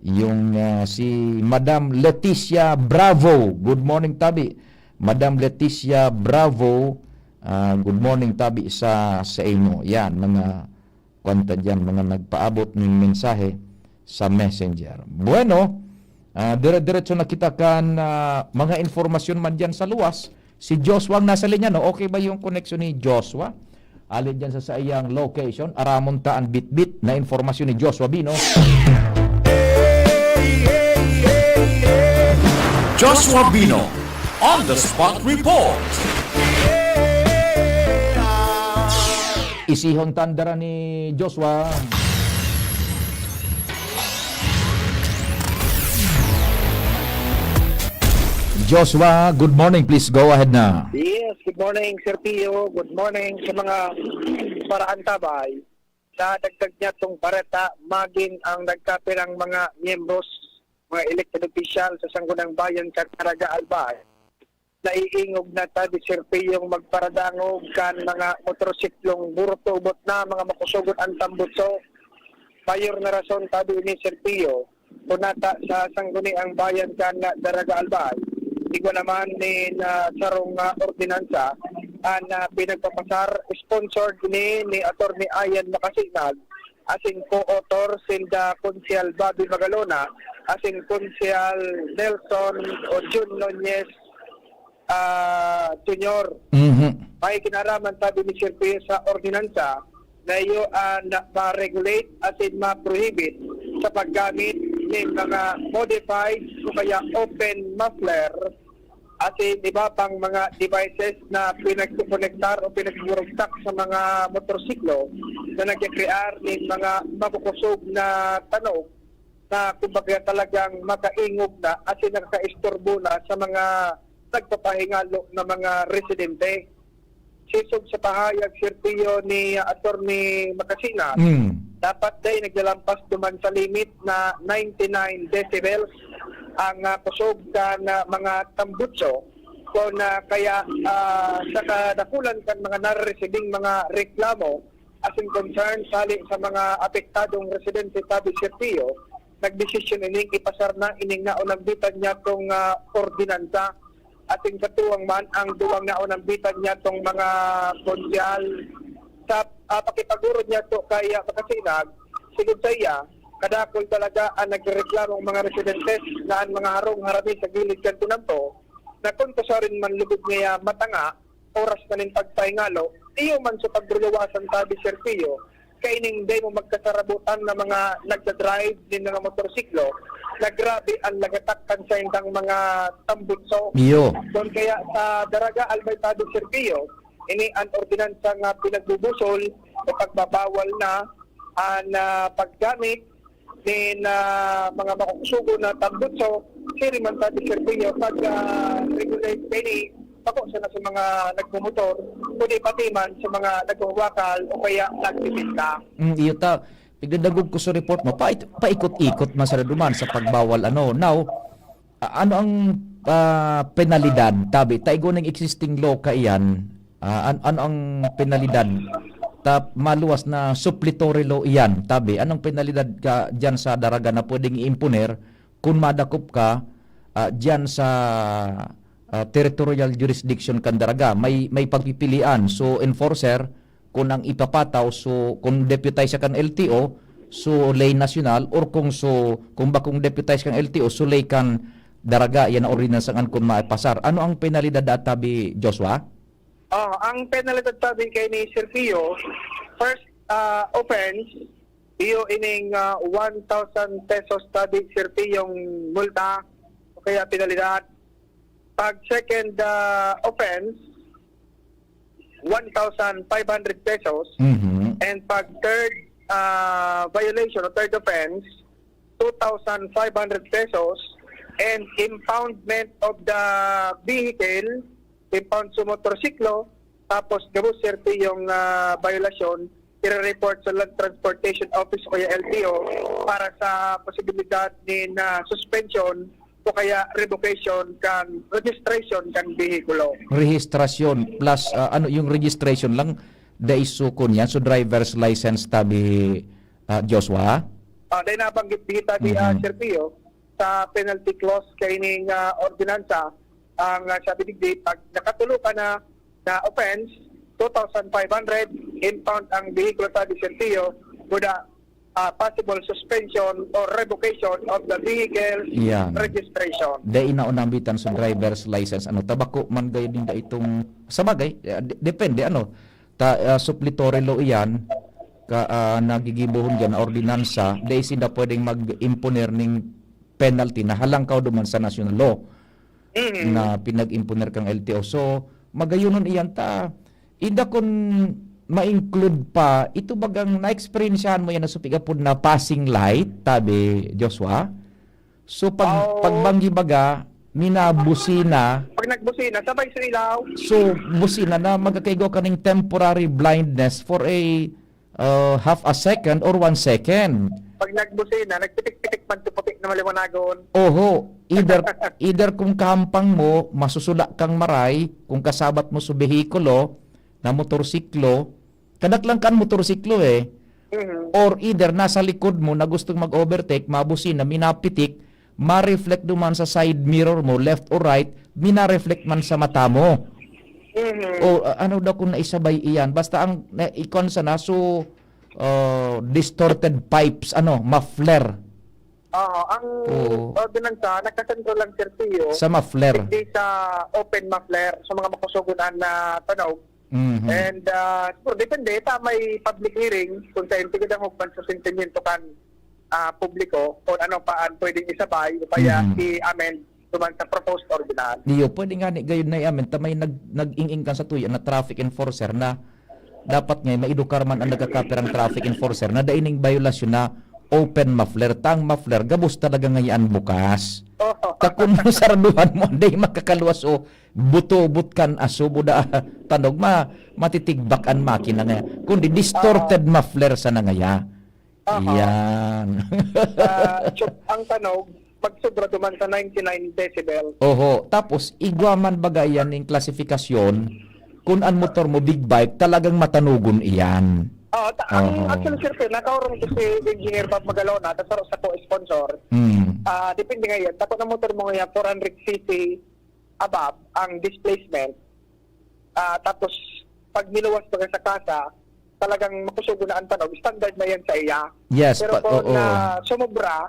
yung, ah, si Madam Leticia Bravo. Good morning, tabi. Madam Leticia Bravo, ah, good morning, tabi, sa, sa imo. Yan, mga kwanta diyan, mga nagpaabot ning mensahe sa messenger. Bueno, ah, dire-diretso na kita kan, ah, mga informasyon man diyan sa luwas. Si Joshua ang nasa linya, no? Okay ba yung connection ni Joshua? Alin diyan sa saiyang location, aramon ta an bitbit na informasyon ni Joshua Bino. Joshua Bino on the spot report. Isihon tandara ni Joshua. Joshua, good morning. Please go ahead na. Yes, good morning, Sir Pio. Good morning sa mga paraantabay. Sa dagdag niya tong bareta, magin ang nagkapirang mga miyembros, mga elected official sa Sangguniang Bayan kan Daraga Albay, naiingog na ta di Sir Pio magparadangog kan mga motorsiklong burto ubot na mga makusugot ang tambutso. Mayor na rason tabi ni Sir Pio, kunata sa Sangguniang Bayan kan Daraga Albay. Igwa naman ni na sarong ah, ordinansa an ah, pinagpapasar, sponsored ni ni Attorney Ian Makasinag, asin co-author sinda Konsehal Bobby Magalona asin Konsehal Nelson o Jun Nunez ah, Junior. Mhm. May kinaraman tabi ni Sir Pio sa ordinansa na iyo an ma-regulate asin ma-prohibit sa paggamit nin mga modified o kaya open muffler asin iba pang mga devices na pinagkokonektar o pinagburugtak sa mga motorsiklo na nagkakrear nin mga makukusog na tanog na kumbaga talagang makaingog na asin nakakaisturbo na sa mga nagpapahingalo na mga residente. Sisog sa pahayag, Sir Pio, ni Attorney Makasina, Mm. dapat dai naglalampas duman sa limit na ninety-nine decibels ang, ah, kusog kan, ah, mga tambutso. Kun, ah, kaya, ah, sa kadakulan kan mga nareresibing mga reklamo asin concern hali sa mga apektadong residente, sabi, Sir Pio, nagdesisyon ining ipasar na ining naunambitan niyatong, ah, ordinansa. Asin katuwang man ang duwang naunambitan niyatong mga konsehal sa, ah, pakipagurod niyato kay, ah, Makasinag. Sigon saiya, kadakul talaga an nagrereklamong mga residentes na an mga harong harani sa gilid kan tinampo, na kun kasarin man lugod ngaya matanga, oras na nin pagpahingalo, iyo man sa pagruluwasan, sabi, Sir Pio, kaining dai mo magkasarabutan na mga nagda-drive nin mga motorsiklo na grabe an lagatak kan saindang mga tambutso. Iyo. Kun kaya sa Daraga, Albay, sabi, Sir Pio, ini an ordinansa nga pinagbubusol o pagbabawal na an, ah, paggamit nin, ah, mga makukusugon na tambutso, siring man, sabi, Sir Pio, pag, ah, regulate kaini, bako sana sa mga nagmumotor, kundi pati man sa mga naghuhuwakal o kaya nagtitinda. Mm, iyo ta, pigdadangog ko sa report mo, pa-, paikot-ikot man sa duman sa pagbawal, ano. Now, ah, ano ang, ah, penalidad? Tabi, ta igwa ning existing law kaiyan, ah, an-, ano ang penalidad? Ta maluwas na suppletory law iyan, tabi. Anong penalidad ka diyan sa Daraga na pwedeng i-imponer kun madakop ka, ah, diyan sa, ah, territorial jurisdiction kan Daraga? May, may pagpipilian. So, enforcer, kun ang ipapataw, so, kung deputize siya kan L T O, so, ley nasyonal, or kung so, kung bakong deputize kan L T O, so, ley kan Daraga, yan ang ordinansa ngan kun maipasar. Ano ang penalidad da, tabi, Joshua? Ah, ang penalidad, sabi kay ni Sir Pio, first, ah, offense, iyo ining, ah, one thousand pesos, sabi, Sir Pio, yung multa o kaya penalidad. Pag second, ah, offense, one thousand five hundred pesos. Mhm. And pag third, ah, violation o third offense, two thousand five hundred pesos. And impoundment of the vehicle, impound sa motorsiklo, tapos gabos, Sir Pio, yung, ah, violasyon, ire-report sa Land Transportation Office o kaya L T O para sa posibilidad nin, ah, suspension o kaya revocation kan registration kan behikulo. Rehistrasyon plus, ah, ano, yung registration lang, dai sukon yan. So, driver's license, tabi, ah, Joshua? Ah, dahil nabanggit dito di, ah, Mhm. Sir Pio, sa penalty clause kaining, ah, ordinansa, ang, ah, sabi digdi, pag nakatulo ka na, na offense, two thousand five hundred, impound ang behikulo, sabi, Sir Pio, with a, ah, possible suspension or revocation of the vehicle Yan. registration. Dai na unambitan sa driver's license. Ano, tabako man gayon din da itong, sa bagay, eh, de-, depende, ano, ta, ah, suppletory law iyan, ka, ah, nagigibohon diyan na ordinansa, dai sinda pwedeng mag-imponer ning penalty na halangkaw duman sa national law Mhm. na pinag-imponer kang L T O. So, magayonon iyan ta, inda kun ma-include pa, ito bagang na-experiensyahan mo yan na supigapod na passing light, tabi Joshua? So, pag, Oo. pagbanggi baga, minabusina. Pag nagbusina, sabay sa ilaw. So, busina na magkakaigo ka ning temporary blindness for a, uh, half a second or one second. Pag nagbusina, nagpitik-pitik man sa puti na maliwanagon. Oho, either, either kung kahampang mo, masusula kang maray, kung kasabat mo sa behikulo, na motorsiklo, kadaklan kan motorsiklo eh. Mhm. Or either nasa likod mo na gustong mag-overtake, mabusina, minapitik, ma-reflect duman sa side mirror mo, left or right, mina-reflect man sa mata mo. Mhm. O, ah, ano daw kung naisabay iyan? Basta ang na, ikon sana, so, ah, distorted pipes, ano, muffler. Oo, ang Oo. ordinansa, nakasentro lang, Sir Pio, Sa muffler. Hindi sa open muffler, sa mga makusugunan na tunog. Mhm. And ah, siguro depende, ta may public hearing kung sa intigidang hukman sa sentimiento kan ah, publiko kung ano pa ang pwedeng isabay o kaya Mhm. i-amend duman sa proposed ordinance. Iyo, pwede nga ni gayon na i-amend. Ta may nag, nag-ing-ing kan sa tuya na traffic enforcer na dapat nga maedukar man ang nagkakapirang traffic enforcer na dai ning biolasyon na open muffler. Ta ang muffler, gabos talaga ngayaan bukas. Oo. Ta kun masaraduhan mo, dai makakaluwas o butubot kan aso, buda, tanog, ma, matitigbak an makina nga. Kundi distorted muffler sana ngaya. Aha. Yan. Ah, so, ang tanog, pagsobra duman sa ninety-nine decibel. Oho. Tapos, igwa man baga yan ning klasifikasyon, kun an motor mo, big bike, talagang matanugon iyan. Ah, ta- ang Oho. Actually, sir, sir, nakaurong ko si Engineer Bob Magalona, ta saro sa co-sponsor. Hmm. Ah, depende ngayon. Tapos ang motor mo ngayon, four hundred C C above ang displacement. Ah, tapos, pag niluwas baga sa kasa, talagang makusugo na ang tanog. Standard na yan sa iya. Yes, Pero pa- kung oo. na sumobra,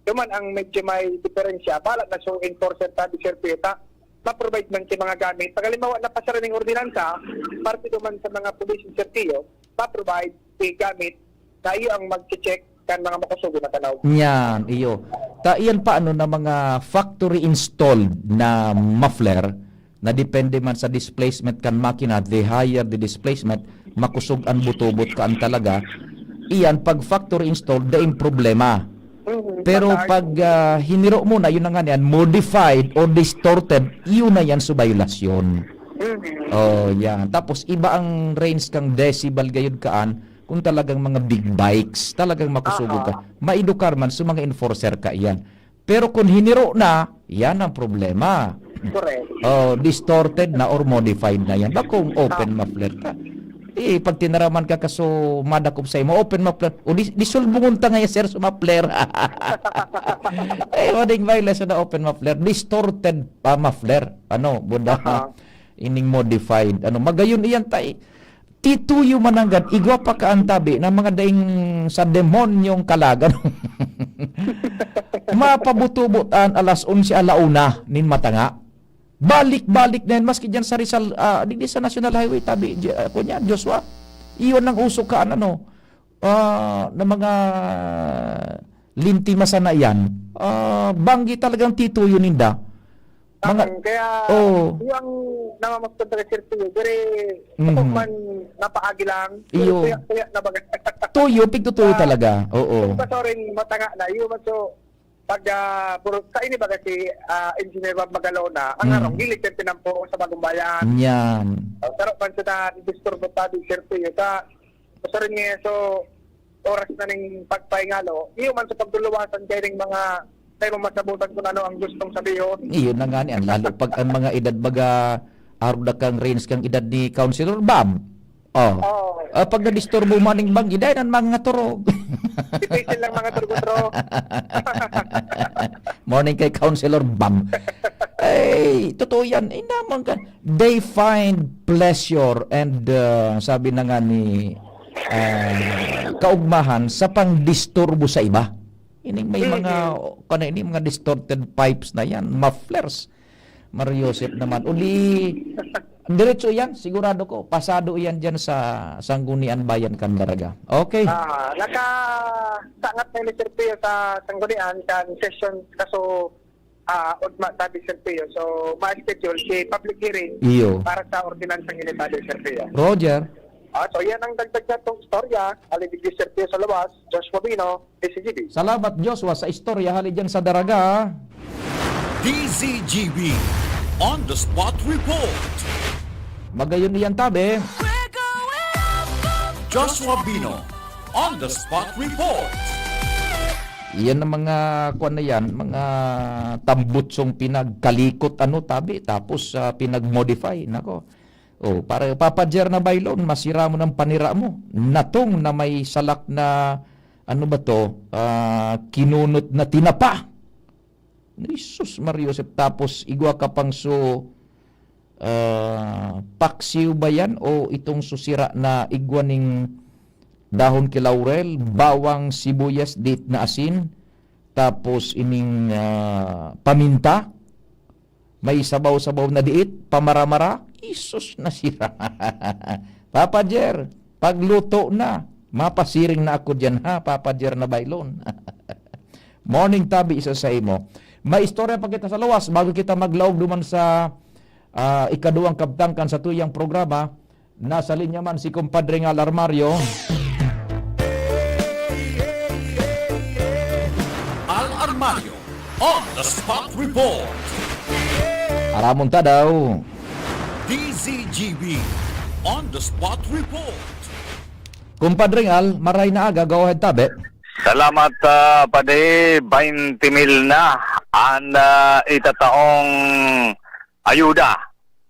yun man ang medyo may diferensya. Bahala na sa enforcer, sabi, sir, Pio, ta ma-provide man si mga gamit. Pag halimbawa, napasa rin yung ordinansa, parte duman sa mga police and sir, Pio, ma-provide si gamit na iyo ang mag-check kan mga makusugo na tanog. Yan, iyo. Ta iyan pa ano na mga factory installed na muffler na depende man sa displacement kan makina, the higher the displacement, makusog an butubot ka an talaga. Iyan, pag factory installed, daing problema. Mhm. Pero Mataas. pag ah, hiniro mo na, yun na nga niyan, modified or distorted, yun na yan sa biolasyon. Mhm. Oh, yan. Tapos iba ang range kang decibel gayud kaan kung talagang mga big bikes, talagang makusugo Aha. ka. Maedukar man sa mga enforcer ka iyan. Pero kung hiniro na, yan ang problema. Correct. Oh, distorted na or modified na yan. Bakong open muffler ka. Eh, pag tinaraman ka kaso madakop sa imo, open muffler. O di, di sulbungon ta ngayon, sir, sa muffler. Eh, wading violation na open muffler. Distorted pa muffler. Ano, buda. Aha. Ining modified. Ano, magayon iyan tay. Tituyo mananggad, igwa pa ka antabi na mga daing sa demonyong kalagan. Mapabutubot an alas onse ala una nin matanga. Balik-balik na yan, maski dyan sa Rizal, ah, digdi sa National Highway, tabi, J- ah, kunya, Joshua. Iyon ang uso ka, ano, ah, na mga linti masana yan. Ah, banggi talagang tituyo ninda. Mga, Ang, kaya, Oo. yung namamastan talaga, sir, Pio, very, Mhm. ako man, napaagi lang, Iyo. pero kuya-kuya na baga. Tuyo, pigtutuyo Ah, talaga. Oo. Kung kaso rin, matanga na, yun, so, pag, ah, puro, sa ini baga si ah, Engineer Bob Magalona, ang Mm. harong, gilid yung pinampo sa Bagong Bayan. Yan. Oh, sarap man sa na disturbo tabi, sir, Pio, sa, sa rin ngayon, so, oras na ning pagpahingalo, iyo man sa pagduluwasan kayo ng mga tayo masabutan kung ano ang gustong sabihon. Iyon na nga ni, ang lalo pag ang mga edad baga, arog na kang range kang edad ni Councilor Bam. Oh. Oh. Ah, pag nadisturbo mo aning banggi, dahil ang mga turog. Difícil lang mga turgutro. Morning kay Councilor Bam. Ay, totoo yan. Eh, naman ka. They find pleasure and uh, sabi na nga ni uh, kaugmahan sa pangdisturbo sa iba. Ining may mga, Mhm. kana ini, mga distorted pipes na yan, mufflers. Mario Joseph naman. Uli, diretso yan, sigurado ko. Pasado yan dyan sa Sanggunian Bayan kan Daraga. Okay. Ah, nakasangat na ni Sir Pio sa Sanggunian kan session kaso ah, ugma tabi, Sir Pio. So, ma-schedule si public hearing Iyo. para sa ordinansa ng Unidad, Sir Pio. Roger. Ah, so, yan ang dagdag na itong istorya. Alibig ni Sir Pio sa Lawas, Joshua Bino, D C G B. Salamat, Joshua, sa istorya hali dyan sa Daraga. D Z G B On the Spot Report. Magayon iyan tabi. Joshua Bino On the Spot Report. Iyan ang mga, kuwan na yan, mga tambutsong pinagkalikot, ano, tabi, tapos ah, pinag-modify. Nako. Oh, para Papa Jer na baylon, masira mo ng panira mo. Natong na may salak na, ano ba to, ah, kinunot na tinapa. Jesus, Mario Joseph. Tapos igwa ka pang su, ah, paksiw ba yan? O itong susira na igwa ning dahon ki laurel, bawang, sibuyas, diit na asin, tapos ining ah, paminta, may sabaw-sabaw na diit, pamara-mara, Isus na sira. Papa Jer, pagluto na. Mapasiring na ako diyan, ha, Papa Jer na baylon. Morning, tabi sa saimo. May istorya pa kita sa luwas bago kita maglaog duman sa, ah, ikaduwang kabtang kan satuyang programa. Nasa linya man si Compadre Ngal Armario. Al Armario on the spot report. Aramon ta daw. D Z G B on the spot report. Compadre Ngal, maray na aga, go ahead, tabi. Salamat, ah, Padi. Baynte mil na an, ah, itataong ayuda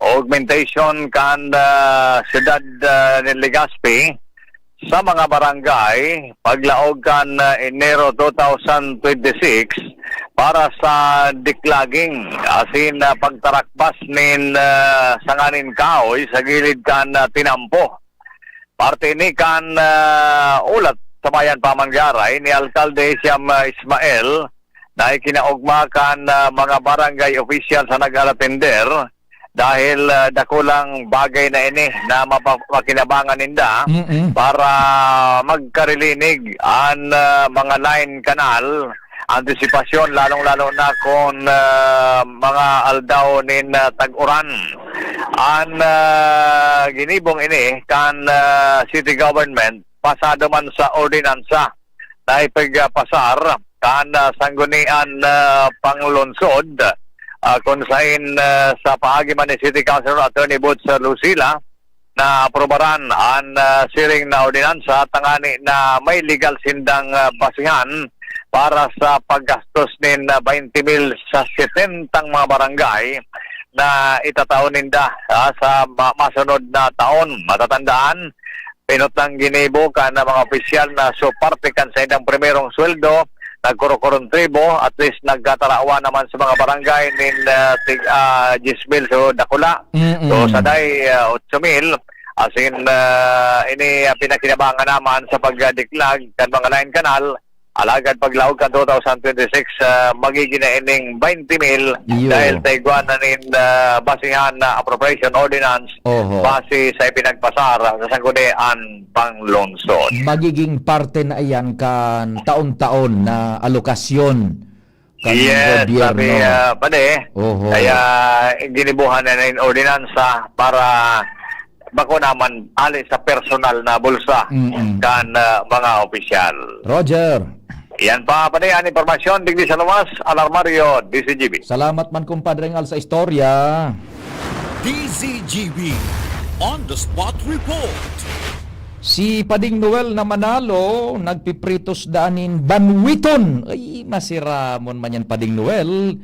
o augmentation kan, ah, siyudad, ah, nin Legazpi sa mga barangay paglaog kan, ah, Enero two thousand twenty-six para sa declogging, asin, ah, pagtarakbas nin, ah, sanga nin kahoy sa gilid kan, ah, tinampo. Parte ini kan, ah, ulat sa Bayan Pamanggaray ni Alkalde Siam, ah, Ismael na ikinaogma kan, ah, mga barangay official sa nag-alatender dahil, ah, dakulang bagay na ini na mapa-, makinabangan ninda Mm-mm. para magkarilinig an, ah, mga line kanal, antisipasyon, lalong-lalo na kun, ah, mga aldaw nin, ah, tag-uran. An, ah, ginibong ini kan, ah, city government pasado man sa ordinansa na ipagpasar kan, ah, Sanggunian, ah, Panglungsod, ah, kun sain, ah, sa paagi man ni City Councilor Attorney Boots Lucila, na aprobaran an, ah, siring na ordinansa tangani na may legal sindang, ah, basehan para sa paggastos nin, ah, baynte mil sa setentang mga barangay na itatao ninda, ah, sa ma-, masunod na taon. Matatandaan, pinutang ginibo kan mga opisyal na so parte kan saindang primerong sweldo, nagkurukurong tribo, at least nagkatarawan naman sa mga barangay nin, ah, tig-, ah, diyes mil so dakula. Mm-mm. So, saday, ah, otso mil, asin, ah, ini, ah, pinakinabangan naman sa pagdiklag kan mga line kanal, alagad paglaog kan two thousand twenty-six, ah, magigin na ining baynte mil Iyo. dahil sa igwa na nin, ah, basehan na appropriation ordinance Oho. base sa ipinagpasar sa Sanggunian Panglungsod. Magiging parte na iyan kan taon-taon na alokasyon kan Yes, gobyerno. sabi, ah, pare, Oho. kaya ginibuhan na nin ordinansa para bako naman ali sa personal na bulsa Mm-mm. kan, ah, mga opisyal. Roger. Yan pa, pare, ang impormasyon digdi sa luwas, Alarmario, D Z G B. Salamat man, Compadre Ngal, sa istorya. D Z G B on the spot report. Si Pading Noel na Manalo, nagpipritos daan nin banwiton. Ay, masiramon man yan, Pading Noel.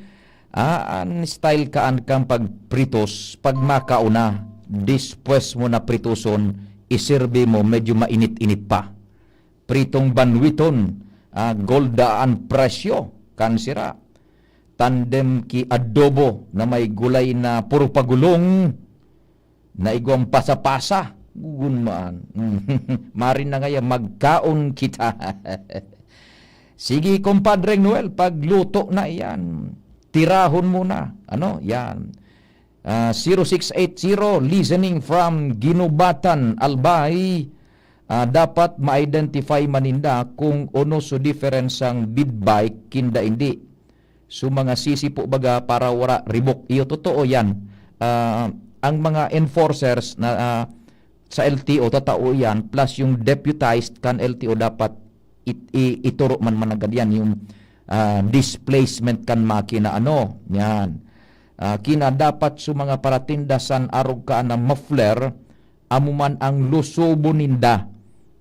Ah, an style kaan kang pagpritos, pag makauna, despues mo na pritoson, iserbi mo, medyo mainit-init pa. Pritong banwiton, ah, golda an presyo, kan sira. Tandem ki adobo na may gulay na puro pagulong, na igwang pasa-pasa. Gugun man. Marin na ngaya, magkaon kita. Sige, Compadre Noel, pagluto na iyan. Tirahon mo na. Ano? Yan. Ah, zero six eight zero, listening from Guinobatan, Albay. Ah, dapat ma-identify man ninda kung ano so diferensang bid bike kinda indi. So, mga sisipo baga para wara ribok. Iyo, totoo yan. Ah, ang mga enforcers na, ah, sa L T O, tatao yan, plus yung deputized kan L T O dapat it-, i-, ituro man managad yan, yung, ah, displacement kan makina, ano, yan. Ah, kina dapat sa mga paratinda san arog ka na muffler, amo man ang lusobon ninda.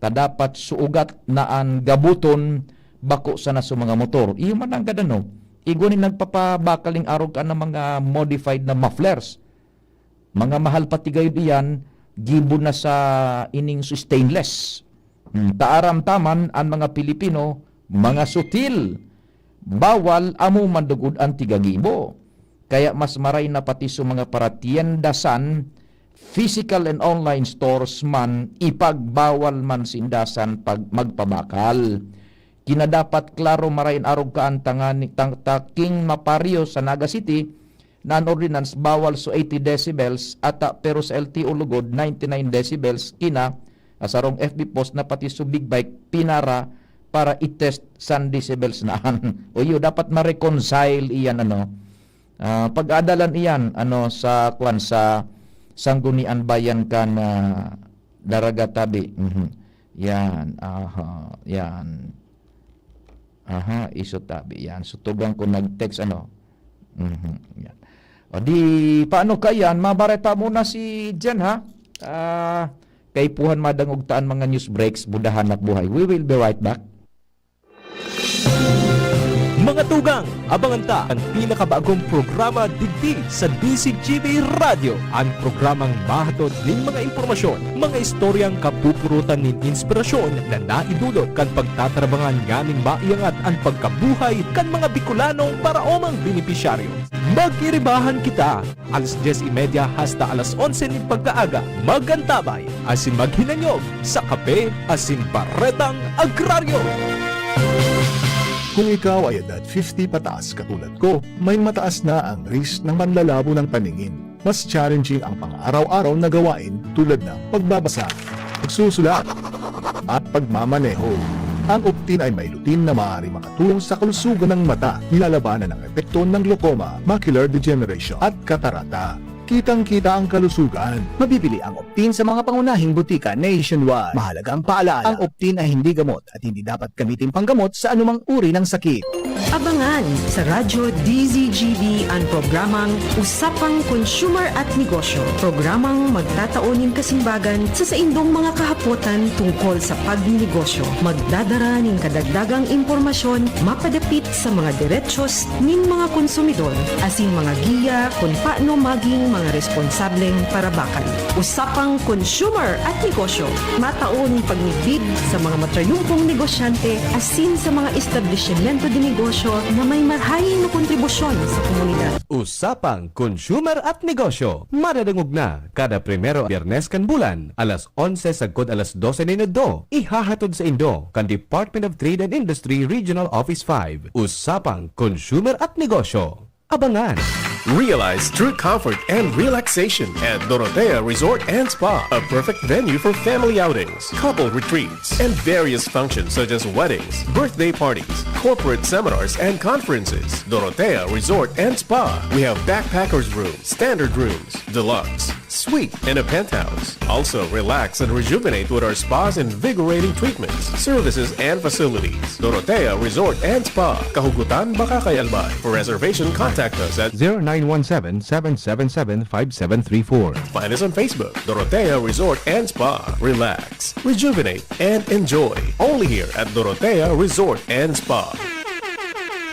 Ta dapat suugat na an gabuton, bako sana sa mga motor. Iyo man ang gadano. Igwa ni nagpapabakal ning arog ka na mga modified na mufflers. Mga mahal pati gayud iyan, gibo na sa ining stainless. Hmm, ta aram ta man, an mga Pilipino, mga sutil. Bawal amo mandugod an tigagibo. Kaya mas maray na pati sa mga paratienda san, physical and online stores man, ipagbawal man sinda san pag-, magpabakal. Kinadapat klaro maray an arog kaan tangani, tang-, taking mapareho sa Naga City, na an ordinance bawal so eighty decibels ata, pero sa L T O lugod, ninety nine decibels kina, ah, sarong F B post na pati so big bike pinara para i-test san decibels na an. O iyo, dapat ma-reconcile iyan, ano, ah, pag-adalan iyan, ano, sa, kwan, sa Sanggunian Bayan kan, ah, Daraga tabi. Mhm. Yan, aha, yan. Aha, iso tabi, yan. So, tugang ko nag-text, ano. Mhm, yan. O di, paano ka yan? Mabareta muna si Jen, ha? Ah, kaipuhan madangog ta an mga news breaks, budahan at buhay. We will be right back. Mga tugang, abangan ta an pinakabagong programa digdi sa D C G B Radyo, an programang mahatod nin mga impormasyon, mga istoryang kapupurutan nin inspirasyon na naidulot kan pagtatarabangan nganing maiangat an pagkabuhay kan mga Bicolanong paraomang benepisyaryo. Mag-iribahan kita! Alas dyes y media hasta alas onse nin pagkaaga, mag-antabay asin maghinanyog sa Kape asin Baretang Agraryo. Kung ikaw ay edad fifty pataas katulad ko, may mataas na ang risk ng panlalabo ng paningin. Mas challenging ang pang-araw-araw na gawain tulad ng pagbabasa, pagsusulat, at pagmamaneho. Ang Optin ay may lutein na maaaring makatulong sa kalusugan ng mata, nilalabanan ang epekto ng glaucoma, macular degeneration, at katarata. Kitang-kita ang kalusugan. Mabibili ang Optin sa mga pangunahing butika nationwide. Mahalagang paalaala, ang Optin ay hindi gamot at hindi dapat gamitin panggamot sa anumang uri ng sakit. Abangan sa Radyo D Z G B an programang Usapang Consumer at Negosyo, programang magtatao nin kasimbagan sa saindong mga kahapotan tungkol sa pagnenegosyo. Magdadara nin kadagdagang impormasyon mapadapit sa mga derechos nin mga konsumidor, asin mga giya kun paano maging mga responsableng parabakan. Usapang Consumer at Negosyo, matao nin pagmidbid sa mga matrayumpong negosyante asin sa mga establisimyento de negosyo na may marhaing na kontribusyon sa komunidad. Usapang Consumer at Negosyo, madadangog na kada primero, Biyernes kan bulan, alas onse sagkod alas dose nin udto. Ihahatod saindo kan Department of Trade and Industry Regional Office five. Usapang Consumer at Negosyo. Abangan! Realize true comfort and relaxation at Dorotea Resort and Spa, a perfect venue for family outings, couple retreats, and various functions such as weddings, birthday parties, corporate seminars, and conferences. Dorotea Resort and Spa. We have backpackers room, standard rooms, deluxe, suite, and a penthouse. Also, relax and rejuvenate with our spa's invigorating treatments, services, and facilities. Dorotea Resort and Spa, Kahugutan, Bacacay, Albay. For reservation, contact us at zero nine one seven, seven seven seven, five seven three four. Find us on Facebook, Dorotea Resort and Spa. Relax, rejuvenate, and enjoy. Only here at Dorotea Resort and Spa.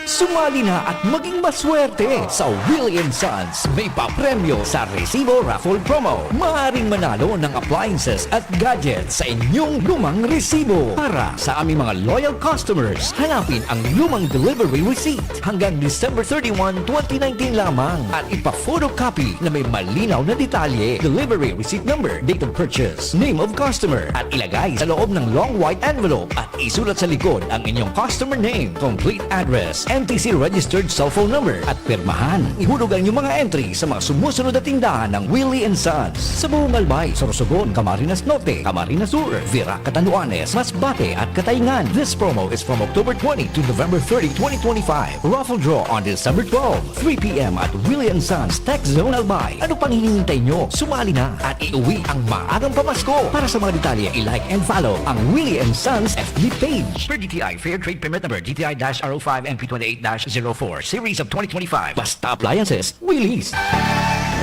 Sumali na at maging maswerte sa Willie and Sons. May papremyo sa Resibo Raffle Promo. Maaaring manalo ng appliances at gadgets sa inyong lumang resibo. Para sa aming mga loyal customers, hanapin ang lumang delivery receipt hanggang December thirty-one, twenty nineteen lamang at ipa-photocopy na may malinaw na detalye, delivery receipt number, date of purchase, name of customer, at ilagay sa loob ng long white envelope at isulat sa likod ang inyong customer name, complete address, M T C registered cell phone number, at pirmahan. Ihulog ang inyong mga entry sa mga sumusunod na tindahan ng Willie and Sons sa buong Albay, Sorsogon, Camarines Norte, Camarines Sur, Virac, Catanduanes, Masbate, at Cataingan. This promo is from October twenty to November thirty, twenty twenty-five. Raffle draw on December twelve, three p m at Willie and Sons Tech Zone Albay. Ano pang hinihintay nyo? Sumali na at iuwi ang maagang pamasko. Para sa mga detalye, i-like and follow ang Willie and Sons F B page. Per D T I Fair Trade Permit Number D T I dash R O five N P twenty-eight dash zero four, Series of twenty twenty-five. Basta Appliances, Willie's.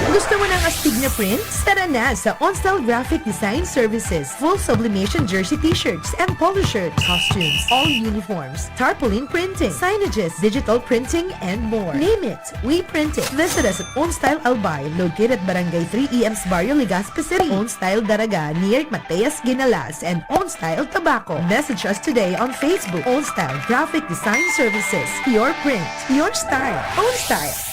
Gusto mo ng astig na prints? Tara na sa OnStyle Graphic Design Services. Full sublimation jersey t-shirts and polo shirts, costumes, all uniforms, tarpaulin printing, signages, digital printing, and more. Name it, we print it. Visit us at OnStyle Albay, located at Barangay three E M's Barrio Legazpi City. OnStyle Daraga, near Mateas Guinalas, and OnStyle Tabaco. Message us today on Facebook. OnStyle Graphic Design Services. Your print, your style. OnStyle.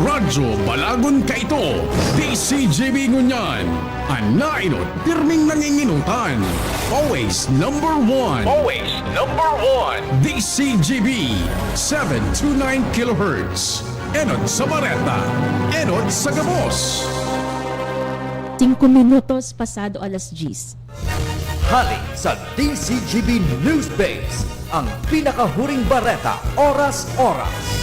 Radyo Balagon kaito, D C G B ngunyan. An nainot, pirming nanginginutan. Always number one. Always number one. D C G B, seven two nine kilohertz. Enot sa bareta, enot sa gabos. Singko minutos pasado alas diyes. Hali sa D Z G B News Base, ang pinakahuring bareta, oras-oras.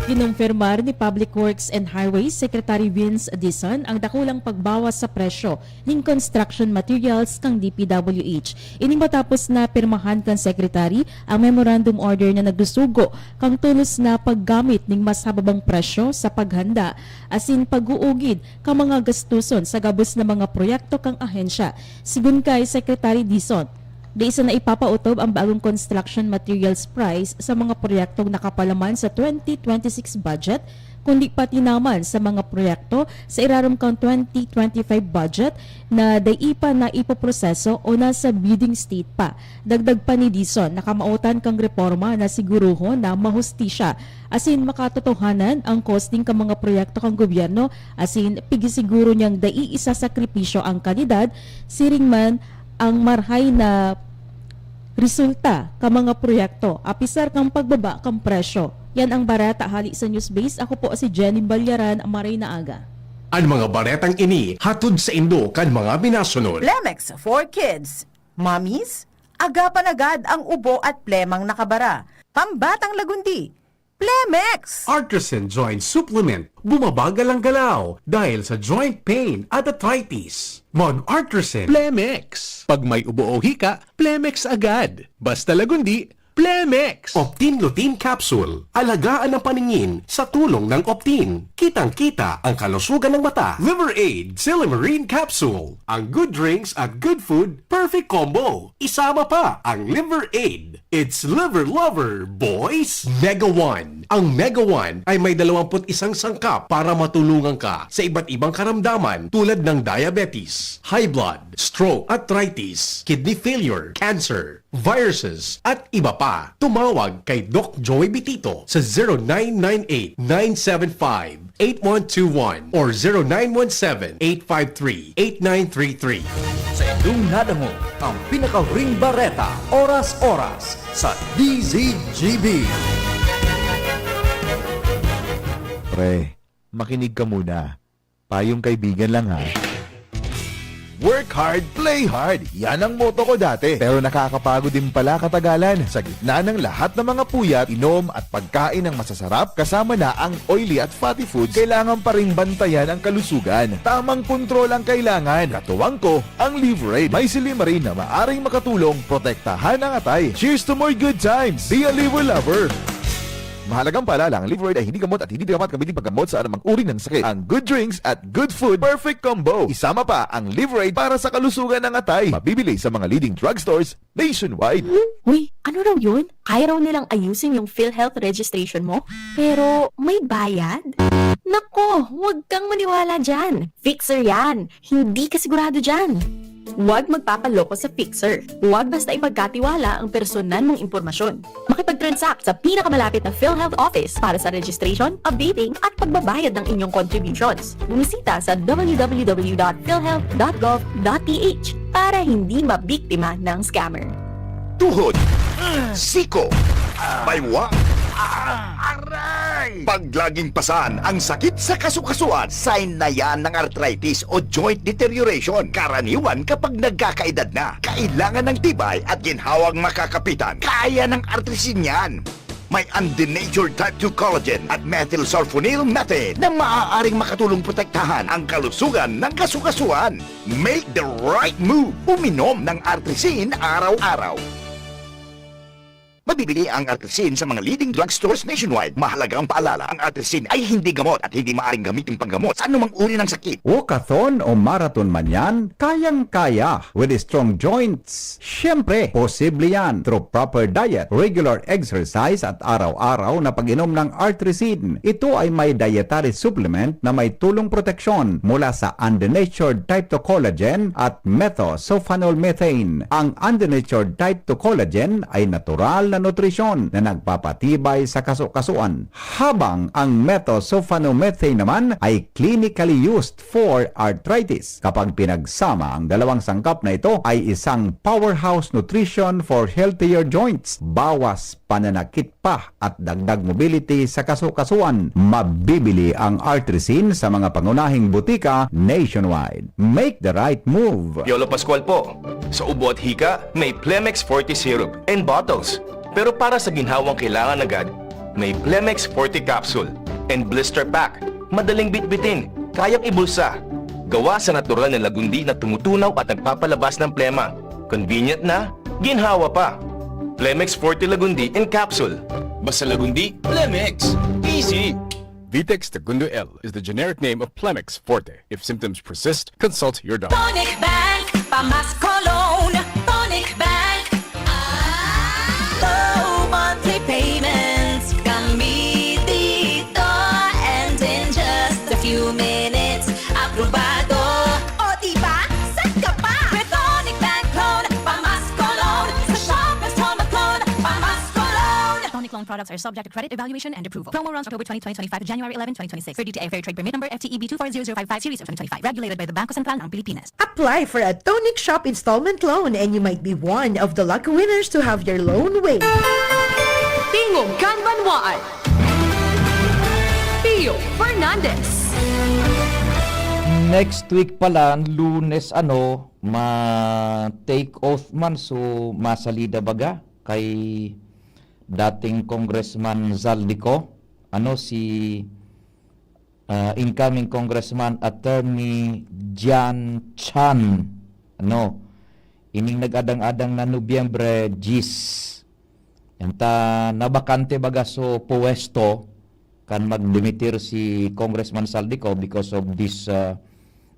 Kinumpirmar ni Public Works and Highways Secretary Vince Dizon ang dakulang pagbawas sa presyo nin construction materials kan D P W H. Ini matapos na pirmahan kan Secretary ang memorandum order na nagdusugo kan tolos na paggamit nin mas hababang presyo sa paghanda asin pag-uugid kan mga gastuson sa gabos na mga proyekto kan ahensya. Sigon kay Secretary Dizon, dai sana ipapaotob ang bagong construction materials price sa mga proyektong nakapalaman sa twenty twenty-six budget, kundi pati naman sa mga proyekto sa irarom kan twenty twenty-five budget na dai pa naipoproseso o nasa bidding state pa. Dagdag pa ni Dizon na kamawotan kan reporma na sigurohon na mahustisya asin makatotohanan ang costing kan mga proyekto kan gobyerno asin pigisiguro niyang dai isasakripisyo ang kalidad, siring man ang marhay na resulta kan mga proyekto, apisar kan pagbaba kan presyo. Yan ang bareta hali sa Newsbase. Ako po si Jenny Balyaran, maray na aga. An mga baretang ini hatod saindo kan mga binasunod. Plemex for Kids. Mommies, agapan agad ang ubo at plemang nakabara. Pambatang lagundi. Plemex! Artisan Joint Supplement, bumabagal ang galaw dahil sa joint pain at arthritis. Mag-Artisan Plemex. Pag may ubo o hika, Plemex agad. Basta lagundi, Plemex! Optin Lutein Capsule. Alagaan ang paningin sa tulong ng Optin. Kitang-kita ang kalusugan ng mata. Liver Aid Silimarin Capsule. Ang good drinks at good food, perfect combo. Isama pa ang Liver Aid. It's Liver Lover, boys! Mega One. Ang Mega One ay may dalawampu't isang sangkap para matulungan ka sa iba't ibang karamdaman tulad ng diabetes, high blood, stroke, arthritis, kidney failure, cancer, viruses, at iba pa. Tumawag kay Doc Joey Bitito sa zero nine nine eight nine seven five eight one two one or zero nine one seven eight five three eight nine three three. Sa indong nadangog ang pinakahuring bareta, oras-oras sa D Z G B. Pre, makinig ka muna. Payong kaibigan lang ha. Work hard, play hard. Yan ang motto ko dati. Pero nakakapagod din pala katagalan. Sa gitna ng lahat ng mga puyat, inom at pagkain ng masasarap, kasama na ang oily at fatty foods, kailangan pa ring bantayan ang kalusugan. Tamang kontrol ang kailangan. Katuwang ko, ang Liverade. May silimarin na maaring makatulong protektahan ang atay. Cheers to more good times! Be a Liver Lover! Mahalagang paalala, ang Liverade ay hindi gamot at hindi dapat gamitin paggamot sa anumang uri ng sakit. Ang good drinks at good food, perfect combo. Isama pa ang Liverade para sa kalusugan ng atay. Mabibili sa mga leading drugstores nationwide. Uy, ano raw yun? Kaya raw nilang ayusin yung PhilHealth registration mo? Pero may bayad? Nako, huwag kang maniwala dyan. Fixer yan. Hindi ka sigurado dyan. Huwag magpapaloko sa Fixer. Huwag basta ipagkatiwala ang personal mong impormasyon. Makipag-transact sa pinakamalapit na PhilHealth office para sa registration, updating, at pagbabayad ng inyong contributions. Bumisita sa w w w dot philhealth dot gov dot p h para hindi mabiktima ng scammer. Tuhod, siko, baywa, aray! Pag laging pasan ang sakit sa kasukasuan, sign na yan ng arthritis o joint deterioration. Karaniwan kapag nagkakaedad na, kailangan ng tibay at ginhawang makakapitan. Kaya ng Artrisin yan. May undenatured type two collagen at methylsulfonyl methane na maaaring makatulong protektahan ang kalusugan ng kasukasuan. Make the right move. Uminom ng Artrisin araw-araw. Mabibili ang Artrisin sa mga leading drugstores nationwide. Mahalagang paalala, ang Artrisin ay hindi gamot at hindi maaaring gamitin panggamot sa anumang uri ng sakit. Walkathon o marathon man yan, kayang-kaya with strong joints. Siyempre, posible yan through proper diet, regular exercise at araw-araw na pag-inom ng Artrisin. Ito ay may dietary supplement na may tulong proteksyon mula sa undenatured type two collagen at methosulfonol methane. Ang undenatured type two collagen ay natural na nutrisyon na nagpapatibay sa kaso-kasuan, habang ang methoxyphenomethaine naman ay clinically used for arthritis. Kapag pinagsama, ang dalawang sangkap na ito ay isang powerhouse nutrition for healthier joints, bawas pananakit pa at dagdag mobility sa kaso-kasuan. Mabibili ang Artrisin sa mga pangunahing butika nationwide. Make the right move! Piolo Pascual po. Sa ubo at hika, may Plemex Forte Syrup and Bottles. Pero para sa ginhawang kailangan agad, may Plemex Forte Capsule and Blister Pack. Madaling bitbitin, kayang ibulsa. Gawa sa natural na lagundi na tumutunaw at nagpapalabas ng plema. Convenient na, ginhawa pa. Plemex Forte Lagundi in Capsule. Basta Lagundi, Plemex. Easy! Vitex Tagundo L is the generic name of Plemex Forte. If symptoms persist, consult your doctor. Tonic Bank, Pamas Cologne. Tonic Bank. Low monthly payments. Kami dito. And in just a few minutes, aprobado. O, diba? Saan ka pa? With Tonic Bank Clone, Pamas Cologne. Sa Shoppers Home Clone, Pamas Cologne. Tonic Clone products are subject to credit evaluation and approval. Promo runs October twenty, twenty twenty-five to January eleven, twenty twenty-six. Per D T I Fair Trade Permit Number F T E B two four zero zero five five series of twenty twenty-five. Regulated by the Bangko Sentral ng Pilipinas. Apply for a Tonic Shop installment loan and you might be one of the lucky winners to have your loan waived. Tingog kan Banwaan. Pio Fernandez. Next week pala, Lunes, ano, ma-take oath man, so masalida baga kay dating Congressman Zaldy Co, ano, si, ah, incoming Congressman Attorney John Chan, ano, ining nag-adang-adang na Nobyembre diyes. Yan ta, nabakante baga so puwesto kan magdimitir si Congressman Zaldy Co because of this, ah,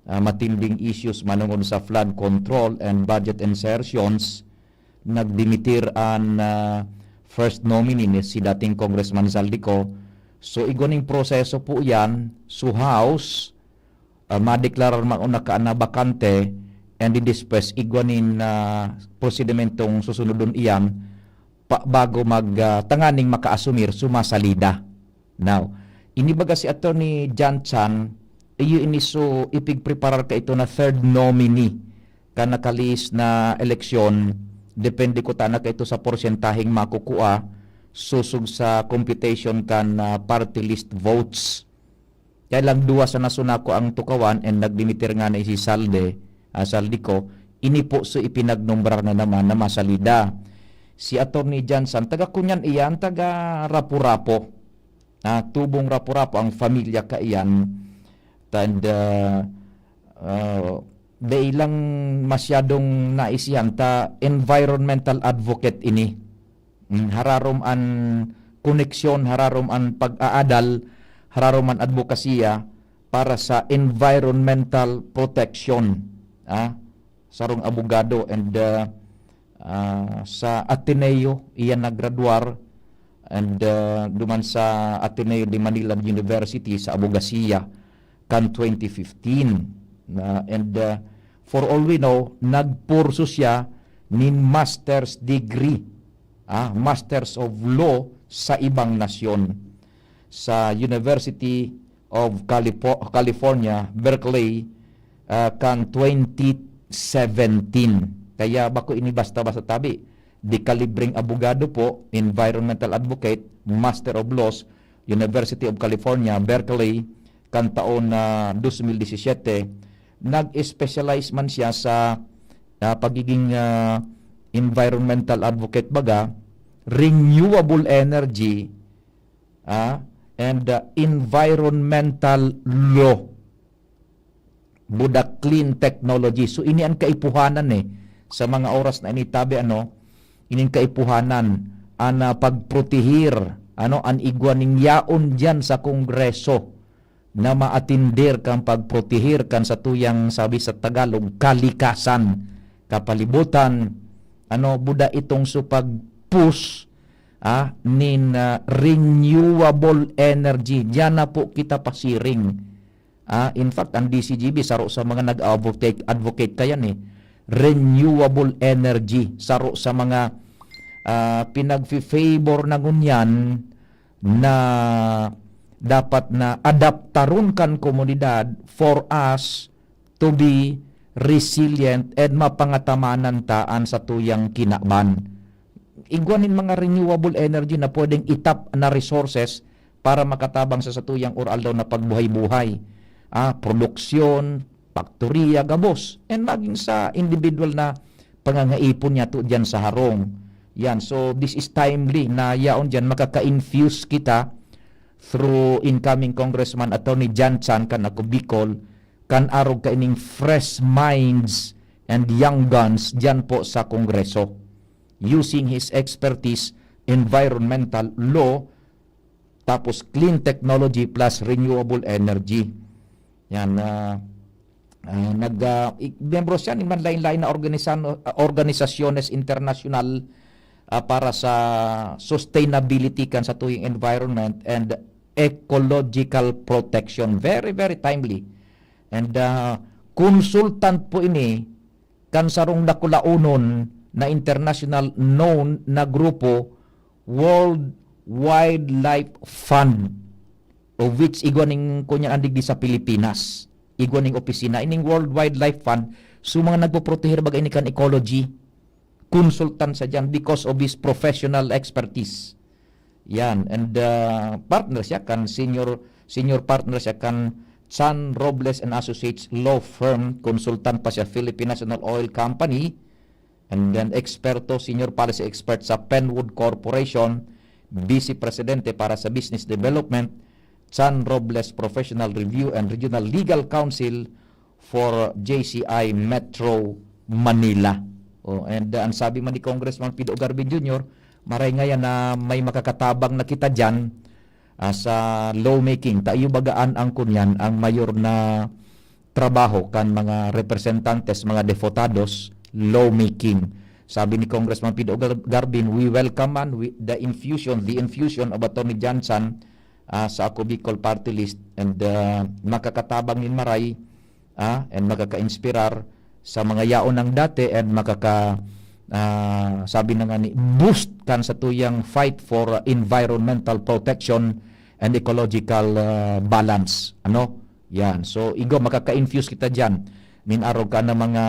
ah, matinding issues manongod sa flood control and budget insertions. Nagdimitir an, ah, first nominee ni si dating Congressman Zaldy Co. So, igwa ning proseso po iyan, so House, ah, madeklarar man o naka-, na bakante, and then despues, igwa nin, ah, prosedimentong susunodon iyan pa, bago mag, ah, tanganing makaasumir, sumasalida. Now, ini baga si Attorney John Chan, iyo ini so ipigpreparar kaito na third nominee kan nakalihis na eleksyon, depende ko ta na kaito sa porsyentaheng makukua, sosog sa computation kan, ah, party list votes. Kaya lang duwa sana so nakuang tukawan and nagdimitir ngani si Zaldy, ah, Zaldy Co, ini po so ipinagnombrar na naman na masalida. Si Attorney Johnson, taga kunyan iyan, taga Rapu-Rapu. Ah, tubong Rapu-Rapu ang pamilya kaiyan. And, ah, ah, dai lang masyadong naisihan ta environmental advocate ini. Mm, hararom an koneksyon, hararom an pag-aadal, hararom an adbokasiya para sa environmental protection. Ah, sarong abogado and, ah, ah, sa Ateneo iya naggraduar and, ah, duman sa Ateneo de Manila University sa abogasiya kan twenty fifteen. Na, and, ah, for all we know, nagkurso siya nin master's degree, ah, Masters of Law sa ibang nasyon, sa University of Calipo-, California, Berkeley, ah, kan twenty seventeen. Kaya bako ini basta-basta tabi. Dekalibreng abogado po, environmental advocate, Master of Laws, University of California, Berkeley, kan taon na dos mil disisiyete, nag-specialize man siya sa, ah, pagiging, ah, environmental advocate baga, renewable energy, ah, and, ah, environmental law. Buda clean technology. So, ini an kaipuhanan, eh. Sa mga oras na ini tabi, ano, ini an kaipuhanan, an, ah, pagprotehir, ano, an igwa nin yaon diyan sa Kongreso na maatender kan pagprotehir kan satuyang, sabi sa Tagalog, kalikasan, kapalibutan, ano, buda itong so pag-push, ah, nin, ah, renewable energy. Diyan na po kita pasiring. Ah, in fact, ang D C G B, saro sa mga nag-advocate, advocate kayan, eh. Renewable energy, saro sa mga, ah, pinagfi-favor na ngunyan na dapat na adaptaron kan komunidad for us to be resilient and mapangatamanan ta an satuyang kinaban. Igwa nin mga renewable energy na pwedeng itap na resources para makatabang sa satuyang or-aldaw na pagbuhay-buhay. Ah, produksyon, paktoriya, gabos, and maging sa individual na pangangaipon niya to diyan sa harong. Yan, so this is timely na yaon diyan makaka-infuse kita through incoming Congressman Attorney Jan Chan kan Ako Bicol, kan arog kaining fresh minds and young guns diyan po sa Kongreso, using his expertise, environmental law, tapos clean technology plus renewable energy. Yan, ah, ah, nag, ah, i-, miyembro siya nin manlain-lain na organisan-, ah, organisasyones internasyonal, ah, para sa sustainability kan satuyang environment and ecological protection. Very, very timely. And, ah, consultant po ini kan sarong dakulaonon na international known na grupo, World Wildlife Fund, of which igwa ning kunyan an digdi sa Pilipinas. Igwa ning opisina. Ining World Wildlife Fund, so mga nagpoproteher baga ini kan ecology, consultant sa diyan because of his professional expertise. Yan. And, ah, partner siya kan senior, senior partner siya kan Chan Robles and Associates Law Firm, consultant pa siya Philippine National Oil Company, and then eksperto, senior policy expert sa Penwood Corporation, Vice Presidente para sa Business Development, Chan Robles Professional Review and Regional Legal Counsel for J C I Metro Manila. Oh, and, uh, ang sabi man ni Congressman Pido Garvin Junior, maray ngayan na may makakatabang na kita diyan, ah, sa lawmaking. Ta iyo bagaan ang kunyan, ang mayor na trabaho kan mga representantes, mga deputados, lawmaking. Sabi ni Congressman Pido Gar-, Garvin, "We welcome man we, the infusion, the infusion of Attorney Jan Chan, ah, sa Ako Bicol Party List, and, ah, makakatabang nin maray, ah, and makaka-inspirar sa mga yaon nang dati, and makaka-, ah, sabi na nga ni, boost kan satuyang fight for, ah, environmental protection and ecological, ah, balance." Ano? Yan. So, igwa, makaka-infuse kita diyan nin arog ka na mga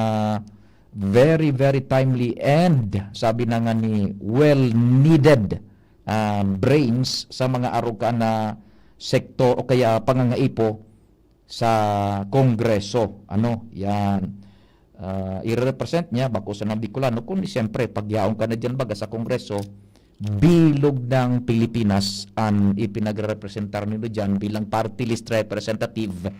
very, very timely and, sabi na nga ni, well-needed, ah, brains sa mga arog ka na sektor o kaya pangangaipo sa Kongreso. Ano? Yan. Ah, ire-represent niya, bako sana Bicolano, kundi siyempre, pag yaon ka na diyan baga sa Kongreso, bilog ng Pilipinas an ipinagrerepresentar nindo diyan bilang party list representative.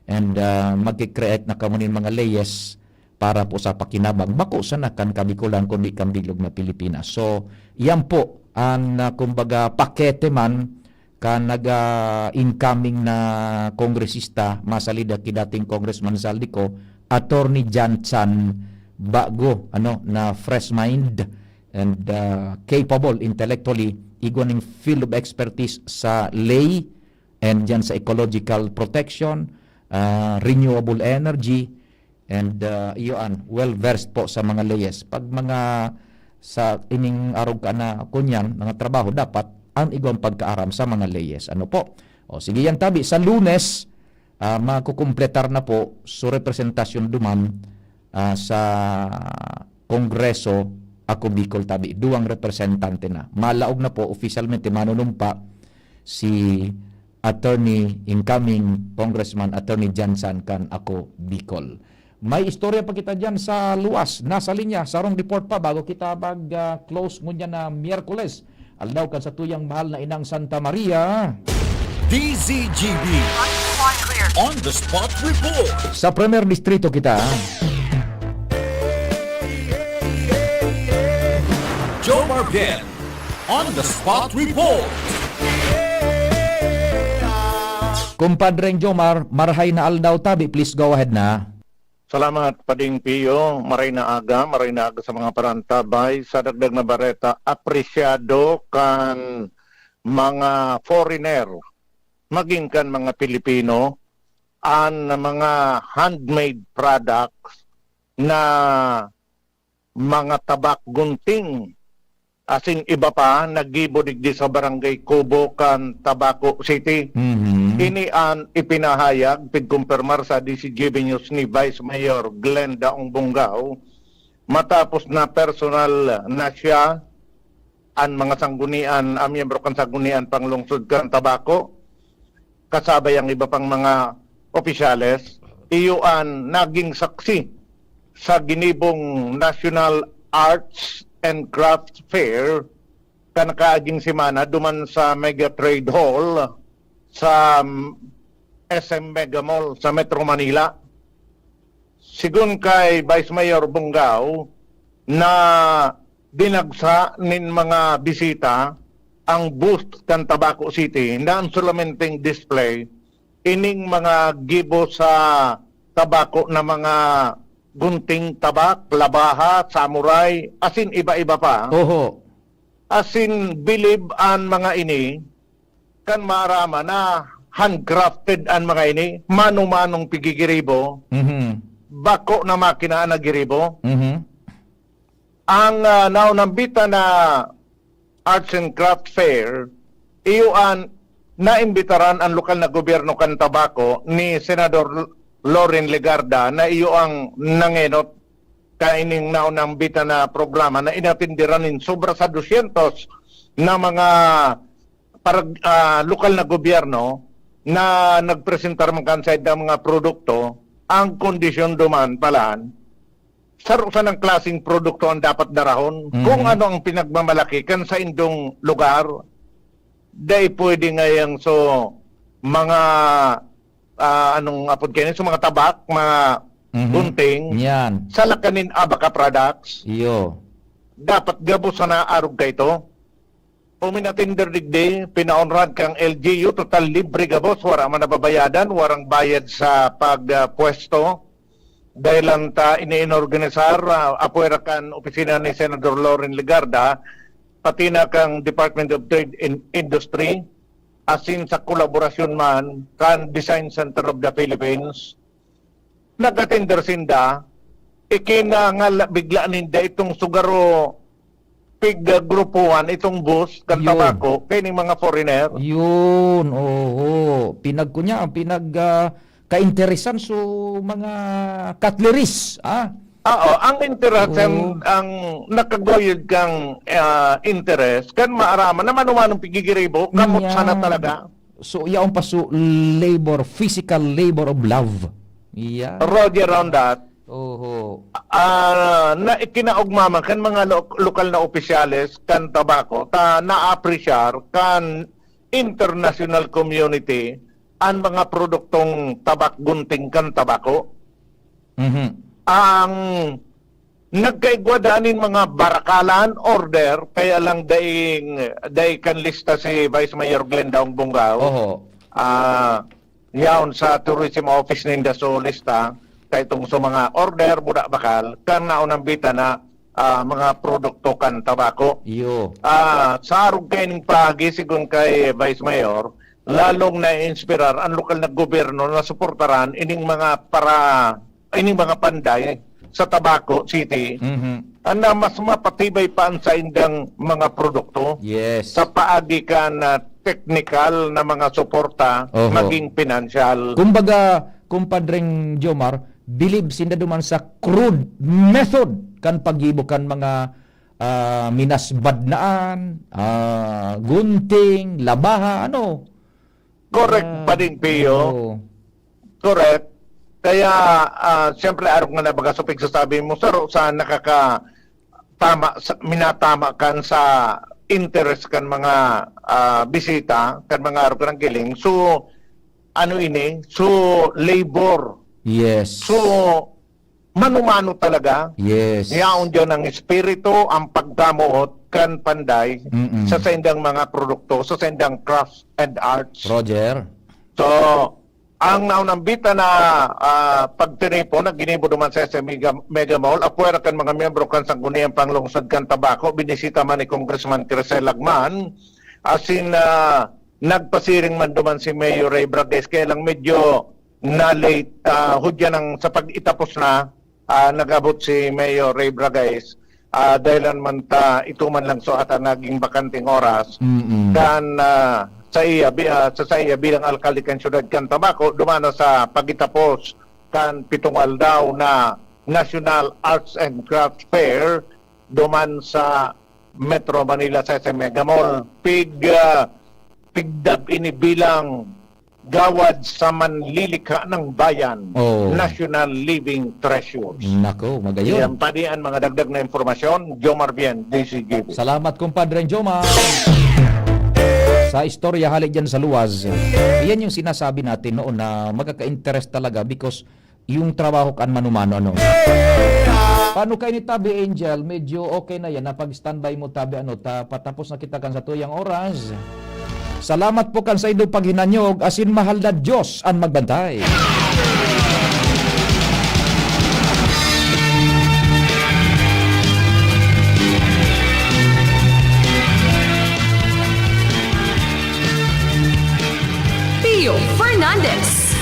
And, ah, magki-create na kamo nin mga leyes para po sa pakinabang, bako sana kan Kabikolan, kundi kan bilog na Pilipinas. So, yan po an, ah, kumbaga, pakete man kan naga-incoming na kongresista, masalida ki dating Congressman Zaldy Co, Attorney Jan Chan, bago, ano, na fresh mind and, ah, capable intellectually, igwa ning field of expertise sa ley and diyan sa ecological protection, ah, renewable energy, and, ah, iyoan, well-versed po sa mga leyes. Pag mga sa ining arog ka na kunyan, mga trabaho, dapat ang igwang pagkaaram sa mga leyes. Ano po? O, sige, yan tabi. Sa Lunes, ah, makukumpletar na po su representasyon duman, ah, sa Kongreso, Ako Bicol tabi. Duwang representante na. Malaog na po, opisyalmente manunumpa si Attorney, incoming Congressman Attorney Jan Chan kan Ako Bicol. May istorya pa kita diyan sa luwas. Nasa linya, sarong report pa bago kita mag, ah, close ngunyan na Miyerkules. Aldaw kan satuyang mahal na inang Santa Maria. D Z G B On the Spot Report. Sa Premier Distrito kita. Jomar Bien On the Spot Report. Kumpadreng Jomar, marhay na aldaw tabi, please go ahead na. Salamat, Pading Pio. Maray na aga, maray na aga sa mga parantabay. Sa dagdag na bareta, apresyado kan mga foreigner, maging kan mga Pilipino, an mga handmade products na mga tabak gunting, asin iba pa naggibo digdi sa Barangay Kubo kan Tabaco City. Mhm. Ini an ipinahayag, pigkumpirmar sa D Z G B News ni Vice Mayor Glenn Daong Bongao, matapos na personal na siya an mga sanggunian, ang miyembro kan sanggunian panglungsod kan Tabaco, kasabay ang iba pang mga opisyales, iyo an naging saksi sa ginibong National Arts and Crafts Fair kan nakaaging semana duman sa Mega Trade Hall sa S M Mega Mall sa Metro Manila. Sigon kay Vice Mayor Bongao, na dinagsa nin mga bisita ang booth kan Tabaco City, na ang solamenteng display, ining mga gibo sa tabako na mga gunting tabak, labaha, samurai, asin iba-iba pa. Oho. Asin bilib an mga ini, kan maaraman na handcrafted an mga ini, mano-manong pigigiribo, Mhm. bako na makina an naggiribo. Mhm. Ang, ah, naunambitan na Arts and Craft Fair, iyo an naimbitaran an lokal na gobyerno kan Tabaco ni Senador Loren Legarda, na iyo ang nangenot kaining naunambitan na programa na inatenderan nin sobra sa dosyentos na mga parag-, ah, lokal na gobyerno na nagpresentar man kan saindang mga produkto. Ang kondisyon duman palan, saro sanang klaseng produkto ang dapat darahon. Mhm. Kung ano ang pinagmamalaki kan saindong lugar, dai pwede ngayang so mga, ah, anong apod kaini? So mga tabak, mga Mhm. gunting, Yan. sa lakanin Abaca products. Iyo. Dapat gabos sana arog kaito. Uminatender digdi, pinaonrad kang L G U, total libre gabos, wara man nababayadan, warang bayad sa pag, ah, pwesto. Dahil lang ta iniinorganisar, ah, apwera kan opisina ni Senador Loren Legarda, pati na kang Department of Trade and Industry, asin sa kolaborasyon man kan Design Center of the Philippines, nag-atender sinda, ikinangala bigla ninda itong sugaro pig-, ah, grupuhan, itong bus kan Yun. tabako, kaining mga foreigner. Yun, oo. Pinag-, kunya, pinag-, ah, kainteresan so mga cutleries, ah. Oo, ang interes, Oo. ang, ang nakaguyod kang, ah, interes, kan maaraman na mano-manong pigigiribo, kamot Yan. sana talaga. So, yaon pa so labor, physical labor of love. Yan. Roger on that. Oho. Ah, na ikinaugma man kan mga lo-, lokal na opisyales kan tabako, ta naapresyar kan international community an mga produktong tabak gunting kan tabako. Mhm. Ang nagkaigwa daa nin mga barakalan, order, kaya lang daing, dai kan lista si Vice Mayor Glenn Daong Bongao. Oho. Ah, yaon sa tourism office ninda so lista, kay itong sa mga order, buda bakal, kan naunambitan na, ah, mga produkto kan tabako. Iyo. Ah, sa arog kaining paagi, sigon kay Vice Mayor, lalong naiinspirar ang lokal na gobyerno na suportaran ining mga para, ining mga panday sa Tabaco City, Mhm. na mas mapatibay pa ang saindang mga produkto Yes. sa paagi kan, ah, teknikal na mga suporta, Oho. maging pinansyal. Kumbaga, Kumpadreng Jomar, bilib sinda duman sa crude method kan paggibo kan mga, ah, minasbad na an, ah, gunting, labaha, ano? Correct, Ah, Pading Pio. Oo. Correct. Kaya, ah, siyempre, arog na nabaga sa pagsasabi mo, saro sa nakaka-, tama sa, minatama kan sa interes kan mga, ah, bisita, kan mga arog kan giling. So, ano ini? So, labor. Yes. So, mano-mano talaga. Yes. Yaon diyan ang espiritu, ang pagkamoot kan panday Mm-mm. sa saindang mga produkto, sa saindang crafts and arts. Roger. So, ang naunambitan na, ah, pagtiripon na ginibo duman sa S M Mega, Mega Mall, apwera kan mga miyembro kan Sangguniang Panglungsod kan Tabaco, binisita man ni Congressman Crisel Lagman, asin, ah, nagpasiring man duman si Mayor Ray Bragais, kaya lang medyo na-late, ah, hudyan ang sa pag-itapos na, ah, nag-abot si Mayor Ray Bragais. Ah, dahilan man ta, ito man lang so ata naging bakanteng oras. Mm-mm. Kan, ah, sa iya, bi-, ah, sa, sa iya bilang alkalde kan siyudad kan Tabaco, dumana sa pagitapos kan pitong aldaw na National Arts and Crafts Fair duman sa Metro Manila sa, sa Mega Mall. Pig, ah, pigdab ini bilang gawad sa manlilikha ng bayan, Oh. National Living Treasures. Nako, magayon. Yan pa di ang mga dagdag na impormasyon. Jomar Bien, D C G B. Salamat, kumpadre Jomar. Sa istorya, hali dyan sa luwas. Iyan yung sinasabi natin noon na magkaka-interest talaga because yung trabaho kan manumano, ano. Paano kayo ni Tabi Angel? Medyo okay na yan. Napag-standby mo, Tabi, ano, ta-, patapos na kita kan sa tuyang oras. Salamat po kan sa indo paghinanyog, asin mahal na Diyos an magbantay. Pio Fernandez.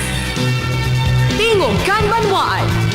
Tingog kan Banwaan.